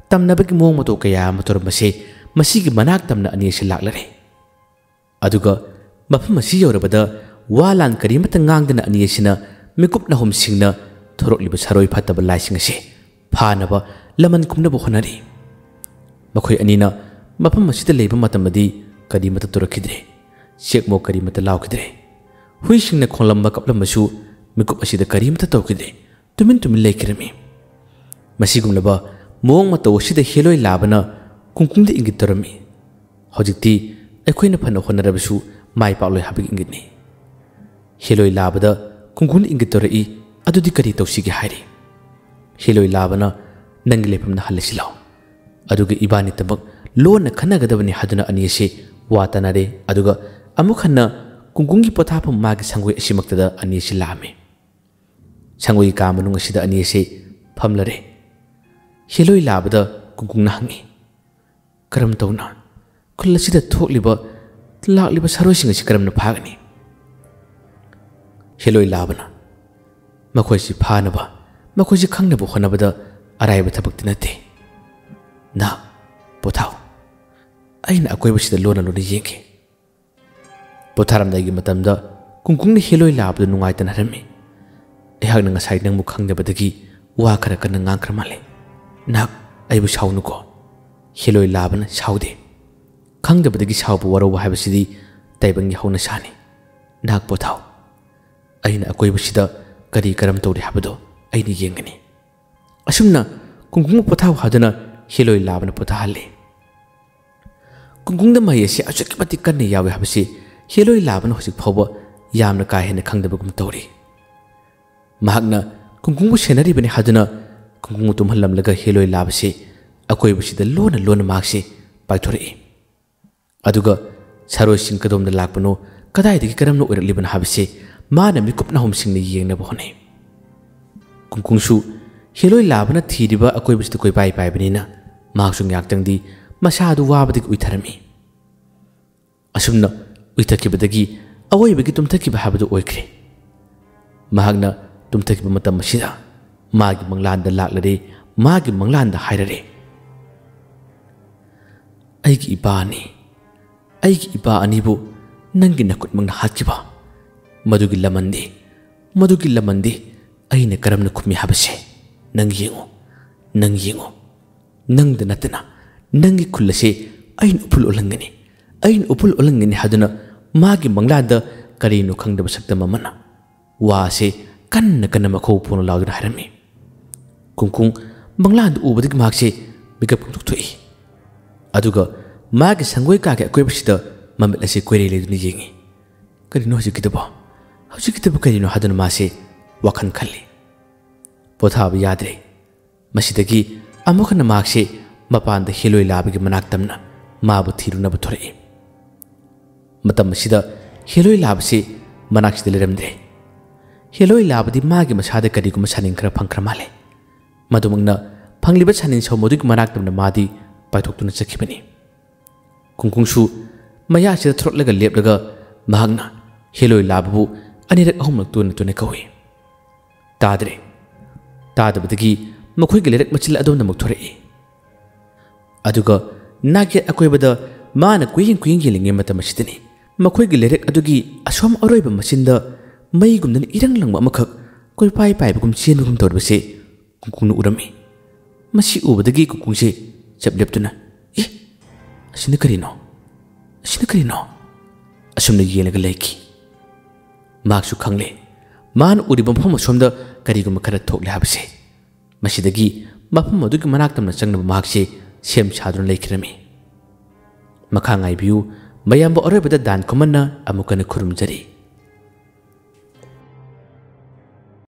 ꯇꯝꯅꯕꯒꯤ ꯃꯑꯣꯡ ꯃꯇꯧ ꯀꯌꯥ ꯑꯃ ꯇꯧꯔꯝꯕꯁꯦ ꯃꯁꯤꯒꯤ ꯃꯅꯥꯛ ꯇꯝꯅ ꯑꯅꯤ ꯑꯁꯤ ꯂꯥꯛꯂꯔꯦ꯫ ꯑꯗꯨꯒ ꯃꯐꯝ ꯑꯁꯤ ꯌꯧꯔꯕꯗ ꯋꯥ ꯂꯥꯟ ꯀꯔꯤꯃꯠꯇ ꯉꯥꯡꯗꯅ ꯑꯅꯤ ꯑꯁꯤꯅ ꯃꯤꯀꯨꯞ ꯅꯥꯍꯨꯝ ꯁꯤꯡꯅ ꯊꯣꯔꯛꯂꯤꯕ ꯁꯥꯔꯣꯏ ꯐꯠꯇꯕ ꯂꯥꯏꯁꯤꯡ ꯑꯁꯤ ꯐꯥꯅꯕ ꯂꯃꯟ ꯈꯨꯝꯅꯕ ꯍꯣꯠꯅꯔꯤ꯫ ꯃꯈꯣꯏ ꯑꯅꯤꯅ ꯃꯐꯝ ꯑꯁꯤꯗ ꯂꯩꯕ ꯃꯇꯝꯗꯗꯤ ꯀꯔꯤꯃꯠꯇ ꯇꯧꯔꯛꯈꯤꯗ꯭ꯔꯦ, ꯆꯦꯛꯃꯣꯛ ꯀꯔꯤꯃꯠꯇ ꯂꯥꯎꯈꯤꯗ꯭ꯔꯦ꯫ ꯍꯨꯏꯁꯤꯡꯅ ꯈꯣꯡꯂꯝꯕ ꯀꯞꯂꯝꯕꯁꯨ ꯃꯤꯀꯨꯞ ꯑꯁꯤꯗ ꯀꯔꯤꯃꯠꯇ ꯇꯧꯈꯤꯗꯦ꯫ ꯇꯨꯃꯤꯟ ꯇꯨꯃꯤꯟ ꯂꯩꯈꯤꯔꯝꯃꯤ꯫ ꯃꯁꯤꯒꯨꯝꯂꯕ ꯃꯑꯣꯡ ꯃꯇꯧ ꯑꯁꯤꯗ ꯍꯦꯂꯣꯏ ꯂꯥꯕꯅ ꯀꯨꯡꯀꯨꯡꯗ ꯏꯪꯒꯤꯠ ꯇꯧꯔꯝꯃꯤ꯫ ꯍꯧꯖꯤꯛꯇꯤ ꯑꯩꯈꯣꯏꯅ ꯐꯅ ꯍꯣꯠꯅꯔꯕꯁꯨ ꯃꯥꯏ ꯄꯥꯛꯂꯣꯏ ꯍꯥꯏꯕꯒꯤ ꯏꯪꯒꯤꯠꯅꯤ꯫ ꯍꯦꯂꯣꯏ ꯂꯥꯕꯗ ꯀꯨꯡꯀꯨꯡꯅ ꯏꯪꯒꯤꯠ ꯇꯧꯔꯛꯏ꯫ "ꯑꯗꯨꯗꯤ ꯀꯔꯤ ꯇꯧꯁꯤꯒꯦ?" ꯍꯥꯏꯔꯤ꯫ ꯍꯦꯂꯣꯏ ꯂꯥꯕꯅ, "ꯅꯪꯒꯤ ꯂꯩꯐꯝꯗ ꯍꯜꯂꯁꯤ ꯂꯥꯎ꯫ ꯑꯗꯨꯒ ꯏꯕꯥꯅꯤꯇꯃꯛ ꯂꯣꯟꯅ ꯈꯟꯅꯒꯗꯕꯅꯤ" ꯍꯥꯏꯗꯨꯅ ꯑꯅꯤ ꯑꯁꯤ ꯋꯥ ꯇꯥꯅꯔꯦ꯫ ꯑꯗꯨꯒ ꯑꯃꯨꯛ ꯍꯟꯅ ꯀꯨꯡꯀꯨꯡꯒꯤ ꯄꯣꯊꯥꯐꯝ ꯃꯥꯒꯤ ꯁꯪꯒꯣꯏ ꯑꯁꯤꯃꯛꯇꯗ ꯑꯅꯤ ꯑꯁꯤ ꯂꯥꯛꯑꯝꯃꯤ꯫ ꯁꯪꯒꯣꯏꯒꯤ ꯀꯥ ꯃꯅꯨꯡ ꯑꯁꯤꯗ ꯑꯅꯤ ꯑꯁꯤ ꯐꯝꯂꯔꯦ꯫ ꯍꯦꯂꯣꯏ ꯂꯥꯕꯗ ꯀꯨꯡꯀꯨꯡꯅ ꯍꯪꯉꯤ, "ꯀꯔꯝ ꯇꯧꯅ ꯈꯨꯜ ꯑꯁꯤꯗ ꯊꯣꯛꯂꯤꯕ, ꯂꯥꯛꯂꯤꯕ ꯁꯥꯔꯣꯏꯁꯤꯡ ꯑꯁꯤ ꯀꯔꯝꯅ ꯐꯥꯒꯅꯤ?" ꯍꯦꯂꯣꯏ ꯂꯥꯕꯅ, "ꯃꯈꯣꯏꯁꯤ ꯐꯥꯅꯕ, ꯃꯈꯣꯏꯁꯤ ꯈꯪꯅꯕ ꯍꯣꯠꯅꯕꯗ ꯑꯔꯥꯏꯕ ꯊꯕꯛꯇꯤ ꯅꯠꯇꯦ꯫ ꯅꯍꯥꯛ ꯄꯣꯊꯥꯎ, ꯑꯩꯅ ꯑꯀꯣꯏꯕꯁꯤꯗ ꯂꯣꯟꯅ ꯂꯣꯟꯅ ꯌꯦꯡꯒꯦ"꯫ ꯄꯣꯊꯥꯔꯝꯗꯥꯏꯒꯤ ꯃꯇꯝꯗ ꯀꯨꯡꯀꯨꯡꯅ ꯍꯦꯂꯣꯏ ꯂꯥꯕꯗꯨ ꯅꯨꯡꯉꯥꯏꯇꯅ ꯍꯥꯏꯔꯝꯃꯤ, "ꯑꯩꯍꯥꯛꯅ ꯉꯁꯥꯏ ꯅꯪꯕꯨ ꯈꯪꯗꯕꯗꯒꯤ ꯋꯥ ꯈꯔ ꯀꯟꯅ ꯉꯥꯡꯈ꯭ꯔ ꯃꯥꯜꯂꯦ꯫ ꯅꯍꯥꯛ ꯑꯩꯕꯨ ꯁꯥꯎꯅꯨꯀꯣ"꯫ ꯍꯦꯂꯣꯏ ꯂꯥꯕꯅ, "ꯁꯥꯎꯗꯦ꯫ ꯈꯪꯗꯕꯗꯒꯤ ꯁꯥꯎꯕ ꯋꯥꯔꯧꯕ ꯍꯥꯏꯕꯁꯤꯗꯤ ꯇꯥꯏꯕꯪꯒꯤ ꯍꯧꯅꯁꯥꯅꯤ꯫ ꯅꯍꯥꯛ ꯄꯣꯊꯥꯎ꯫ ꯑꯩꯅ ꯑꯀꯣꯏꯕꯁꯤꯗ ꯀꯔꯤ ꯀꯔꯝ ꯇꯧꯔꯤ ꯍꯥꯏꯕꯗꯨ ꯑꯩꯅ ꯌꯦꯡꯒꯅꯤ"꯫ ꯑꯁꯨꯝꯅ ꯀꯨꯡꯀꯨꯡꯕꯨ ꯄꯣꯊꯥꯎ ꯍꯥꯏꯗꯨꯅ ꯍꯦꯂꯣꯏ ꯂꯥꯕꯅ ꯄꯣꯊꯥꯍꯜꯂꯤ꯫ ꯀꯨꯡꯀꯨꯡꯗ ꯃꯍꯩ ꯑꯁꯤ ꯑꯁꯨꯛꯀꯤ ꯃꯇꯤꯛ ꯀꯟꯅ ꯌꯥꯎꯏ ꯍꯥꯏꯕꯁꯤ ꯍꯦꯂꯣꯏ ꯂꯥꯕꯅ ꯍꯧꯖꯤꯛ ꯐꯥꯎꯕ ꯌꯥꯝꯅ ꯀꯥ ꯍꯦꯟꯅ ꯈꯪꯗꯕꯒꯨꯝ ꯇꯧꯔꯤ꯫ ꯃꯍꯥꯛꯅ ꯀꯨꯡꯀꯨꯡꯕꯨ ꯁꯦꯟꯅꯔꯤꯕꯅꯤ ꯍꯥꯏꯗꯨꯅ ꯀꯨꯡꯀꯨꯡꯕꯨ ꯇꯨꯝꯍꯜꯂꯝꯂꯒ ꯍꯦꯂꯣꯏ ꯂꯥꯕꯁꯤ ꯑꯀꯣꯏꯕꯁꯤꯗ ꯂꯣꯟꯅ ꯂꯣꯟꯅ ꯃꯍꯥꯛꯁꯤ ꯄꯥꯏꯊꯣꯔꯛꯏ꯫ ꯑꯗꯨꯒ ꯁꯥꯔꯣꯏꯁꯤꯡ ꯀꯗꯣꯝꯗ ꯂꯥꯛꯄꯅꯣ, ꯀꯗꯥꯏꯗꯒꯤ ꯀꯔꯝꯅ ꯑꯣꯏꯔꯛꯂꯤꯕꯅꯣ ꯍꯥꯏꯕꯁꯤ ꯃꯥꯅ ꯃꯤꯀꯨꯞ ꯅꯥꯍꯨꯝꯁꯤꯡꯅ ꯌꯦꯡꯅꯕ ꯍꯣꯠꯅꯩ꯫ ꯀꯨꯡꯀꯨꯡꯁꯨ ꯍꯦꯂꯣꯏ ꯂꯥꯕꯅ ꯊꯤꯔꯤꯕ ꯑꯀꯣꯏꯕꯁꯤꯗ ꯀꯣꯏꯄꯥꯏ ꯄꯥꯏꯕꯅꯤꯅ ꯃꯍꯥꯛꯁꯨ ꯉꯥꯏꯍꯥꯛꯇꯪꯗꯤ ꯃꯁꯥꯗꯨ ꯋꯥꯕꯗꯒꯤ ꯎꯏꯊꯔꯝꯃꯤ꯫ ꯑꯁꯨꯝꯅ ꯎꯏꯊꯈꯤꯕꯗꯒꯤ ꯑꯋꯣꯏꯕꯒꯤ ꯇꯨꯝꯊꯈꯤꯕ ꯍꯥꯏꯕꯗꯨ ꯑꯣꯏꯈ꯭ꯔꯦ꯫ ꯃꯍꯥꯛꯅ ꯇꯨꯝꯊꯈꯤꯕ ꯃꯇꯝ ꯑꯁꯤꯗ ꯃꯥꯒꯤ ꯃꯪꯂꯥꯟꯗ ꯂꯥꯛꯂꯔꯦ, ꯃꯥꯒꯤ ꯃꯪꯂꯥꯟꯗ ꯍꯥꯏꯔꯔꯦ, "ꯑꯩꯒꯤ ꯏꯄꯥ ꯑꯅꯤ, ꯑꯩꯒꯤ ꯏꯄꯥ ꯑꯅꯤꯕꯨ ꯅꯪꯒꯤ ꯅꯈꯨꯠꯃꯛꯅ ꯍꯥꯠꯈꯤꯕ, ꯃꯗꯨꯒꯤ ꯂꯃꯟꯗꯤ, ꯃꯗꯨꯒꯤ ꯂꯃꯟꯗꯤ ꯑꯩꯅ ꯀꯔꯝꯅ ꯈꯨꯝꯃꯤ ꯍꯥꯏꯕꯁꯦ ꯅꯪ ꯌꯦꯡꯉꯨ, ꯅꯪ ꯌꯦꯡꯉꯨ꯫ ꯅꯪꯗ ꯅꯠꯇꯅ ꯅꯪꯒꯤ ꯈꯨꯜ ꯑꯁꯦ ꯑꯩꯅ ꯎꯐꯨꯜ ꯑꯣꯜꯍꯟꯒꯅꯤ, ꯑꯩꯅ ꯎꯐꯨꯜ ꯑꯣꯜꯍꯟꯒꯅꯤ" ꯍꯥꯏꯗꯨꯅ ꯃꯥꯒꯤ ꯃꯪꯂꯥꯟꯗ ꯀꯔꯤꯅꯣ ꯈꯪꯗꯕ ꯁꯛꯇꯝ ꯑꯃꯅ ꯋꯥꯁꯦ ꯀꯟꯅ ꯀꯟꯅ ꯃꯈꯧ ꯐꯣꯡꯅ ꯂꯥꯎꯗꯨꯅ ꯍꯥꯏꯔꯝꯃꯤ꯫ ꯀꯨꯡꯀꯨꯡ ꯃꯪꯂꯥꯟꯗꯨ ꯎꯕꯗꯒꯤ ꯃꯍꯥꯛꯁꯦ ꯃꯤꯀꯞ ꯄꯨꯡꯊꯣꯛ ꯊꯣꯛꯏ꯫ ꯑꯗꯨꯒ ꯃꯥꯒꯤ ꯁꯪꯒꯣꯏ ꯀꯥꯒꯤ ꯑꯀꯣꯏꯕꯁꯤꯗ ꯃꯃꯤꯠ ꯑꯁꯤ ꯀꯣꯏꯔꯦ ꯂꯩꯗꯨꯅ ꯌꯦꯡꯉꯤ꯫ "ꯀꯔꯤꯅꯣ ꯍꯧꯖꯤꯛꯀꯤꯗꯨꯕꯣ? ꯍꯧꯖꯤꯛꯀꯤꯗꯨꯕꯨ ꯀꯔꯤꯅꯣ?" ꯍꯥꯏꯗꯨꯅ ꯃꯥꯁꯦ ꯋꯥꯈꯜ ꯈꯜꯂꯤ꯫ ꯄꯣꯊꯥꯕ ꯌꯥꯗ꯭ꯔꯦ꯫ ꯃꯁꯤꯗꯒꯤ ꯑꯃꯨꯛ ꯍꯟꯅ ꯃꯍꯥꯛꯁꯦ ꯃꯄꯥꯟꯗ ꯍꯦꯂꯣꯏ ꯂꯥꯕꯒꯤ ꯃꯅꯥꯛ ꯇꯝꯅ ꯃꯥꯕꯨ ꯊꯤꯔꯨꯅꯕ ꯊꯣꯔꯛꯏ꯫ ꯃꯇꯝ ꯑꯁꯤꯗ ꯍꯦꯂꯣꯏ ꯂꯥꯕꯁꯤ ꯃꯅꯥꯛꯁꯤꯗ ꯂꯩꯔꯝꯗ꯭ꯔꯦ꯫ ꯍꯦꯂꯣꯏ ꯂꯥꯕꯗꯤ ꯃꯥꯒꯤ ꯃꯁꯥꯗ ꯀꯔꯤꯒꯨꯝꯕ ꯁꯥꯅꯤꯟ ꯈꯔ ꯐꯪꯈ꯭ꯔ ꯃꯥꯜꯂꯦ꯫ ꯃꯗꯨꯃꯛꯅ ꯐꯪꯂꯤꯕ ꯁꯥꯅꯤꯟ ꯁꯧꯃꯗꯨꯒꯤ ꯃꯅꯥꯛ ꯇꯝꯅ ꯃꯥꯗꯤ ꯄꯥꯏꯊꯣꯛꯇꯨꯅ ꯆꯠꯈꯤꯕꯅꯤ꯫ ꯀꯨꯡꯀꯨꯡꯁꯨ ꯃꯌꯥꯁꯤꯗ ꯊꯣꯔꯛꯂꯒ ꯂꯦꯞꯂꯒ ꯃꯍꯥꯛꯅ ꯍꯦꯂꯣꯏ ꯂꯥꯕꯕꯨ ꯑꯅꯤꯔꯛ ꯑꯍꯨꯝꯂꯛ ꯇꯣꯟꯅ ꯇꯣꯟꯅ ꯀꯧꯏ꯫ ꯇꯥꯗ꯭ꯔꯦ꯫ ꯇꯥꯗꯕꯗꯒꯤ ꯃꯈꯣꯏꯒꯤ ꯂꯩꯔꯛ ꯃꯆꯤꯜ ꯑꯗꯣꯝꯗ ꯑꯃꯨꯛ ꯊꯣꯔꯛꯏ꯫ ꯑꯗꯨꯒ ꯅꯥꯛꯌꯦꯠ ꯑꯀꯣꯏꯕꯗ ꯃꯥꯅ ꯀꯨꯌꯦꯡ ꯀꯨꯌꯦꯡ ꯌꯦꯡꯂꯤꯉꯩ ꯃꯇꯝ ꯑꯁꯤꯗꯅꯤ ꯃꯈꯣꯏꯒꯤ ꯂꯩꯔꯛ ꯑꯗꯨꯒꯤ ꯑꯁꯣꯝ ꯑꯔꯣꯏꯕ ꯃꯆꯤꯟꯗ ꯃꯩꯒꯨꯝꯗꯅ ꯏꯔꯪ ꯂꯪꯕ ꯑꯃꯈꯛ ꯀꯣꯏꯄꯥꯏ ꯄꯥꯏꯕꯒꯨꯝ ꯆꯦꯟꯕꯒꯨꯝ ꯇꯧꯔꯤꯕꯁꯦ ꯀꯨꯡꯀꯨꯡꯅ ꯎꯔꯝꯃꯤ꯫ ꯃꯁꯤ ꯎꯕꯗꯒꯤ ꯀꯨꯡꯀꯨꯡꯁꯦ ꯆꯞ ꯂꯦꯞꯇꯨꯅ, "ꯑꯦ, ꯑꯁꯤꯅ ꯀꯔꯤꯅꯣ? ꯑꯁꯤꯅ ꯀꯔꯤꯅꯣ?" ꯑꯁꯨꯝꯅ ꯌꯦꯡꯂꯒ ꯂꯩꯈꯤ꯫ ꯃꯍꯥꯛꯁꯨ ꯈꯪꯂꯦ, ꯃꯥꯅ ꯎꯔꯤꯕ ꯃꯐꯝ ꯑꯁꯣꯝꯗ ꯀꯔꯤꯒꯨꯝꯕ ꯈꯔ ꯊꯣꯛꯂꯦ ꯍꯥꯏꯕꯁꯦ꯫ ꯃꯁꯤꯗꯒꯤ ꯃꯐꯝ ꯑꯗꯨꯒꯤ ꯃꯅꯥꯛ ꯇꯝꯅ ꯆꯪꯅꯕ ꯃꯍꯥꯛꯁꯦ ꯁꯦꯝ ꯁꯥꯗꯨꯅ ꯂꯩꯈꯤꯔꯝꯃꯤ꯫ ꯃꯈꯥ ꯉꯥꯏꯕꯤꯌꯨ, ꯃꯌꯥꯝꯕ ꯑꯔꯣꯏꯕꯗ ꯗꯥꯟ ꯈꯨꯃꯟꯅ ꯑꯃꯨꯛ ꯍꯟꯅ ꯈꯨꯔꯨꯝꯖꯔꯤ꯫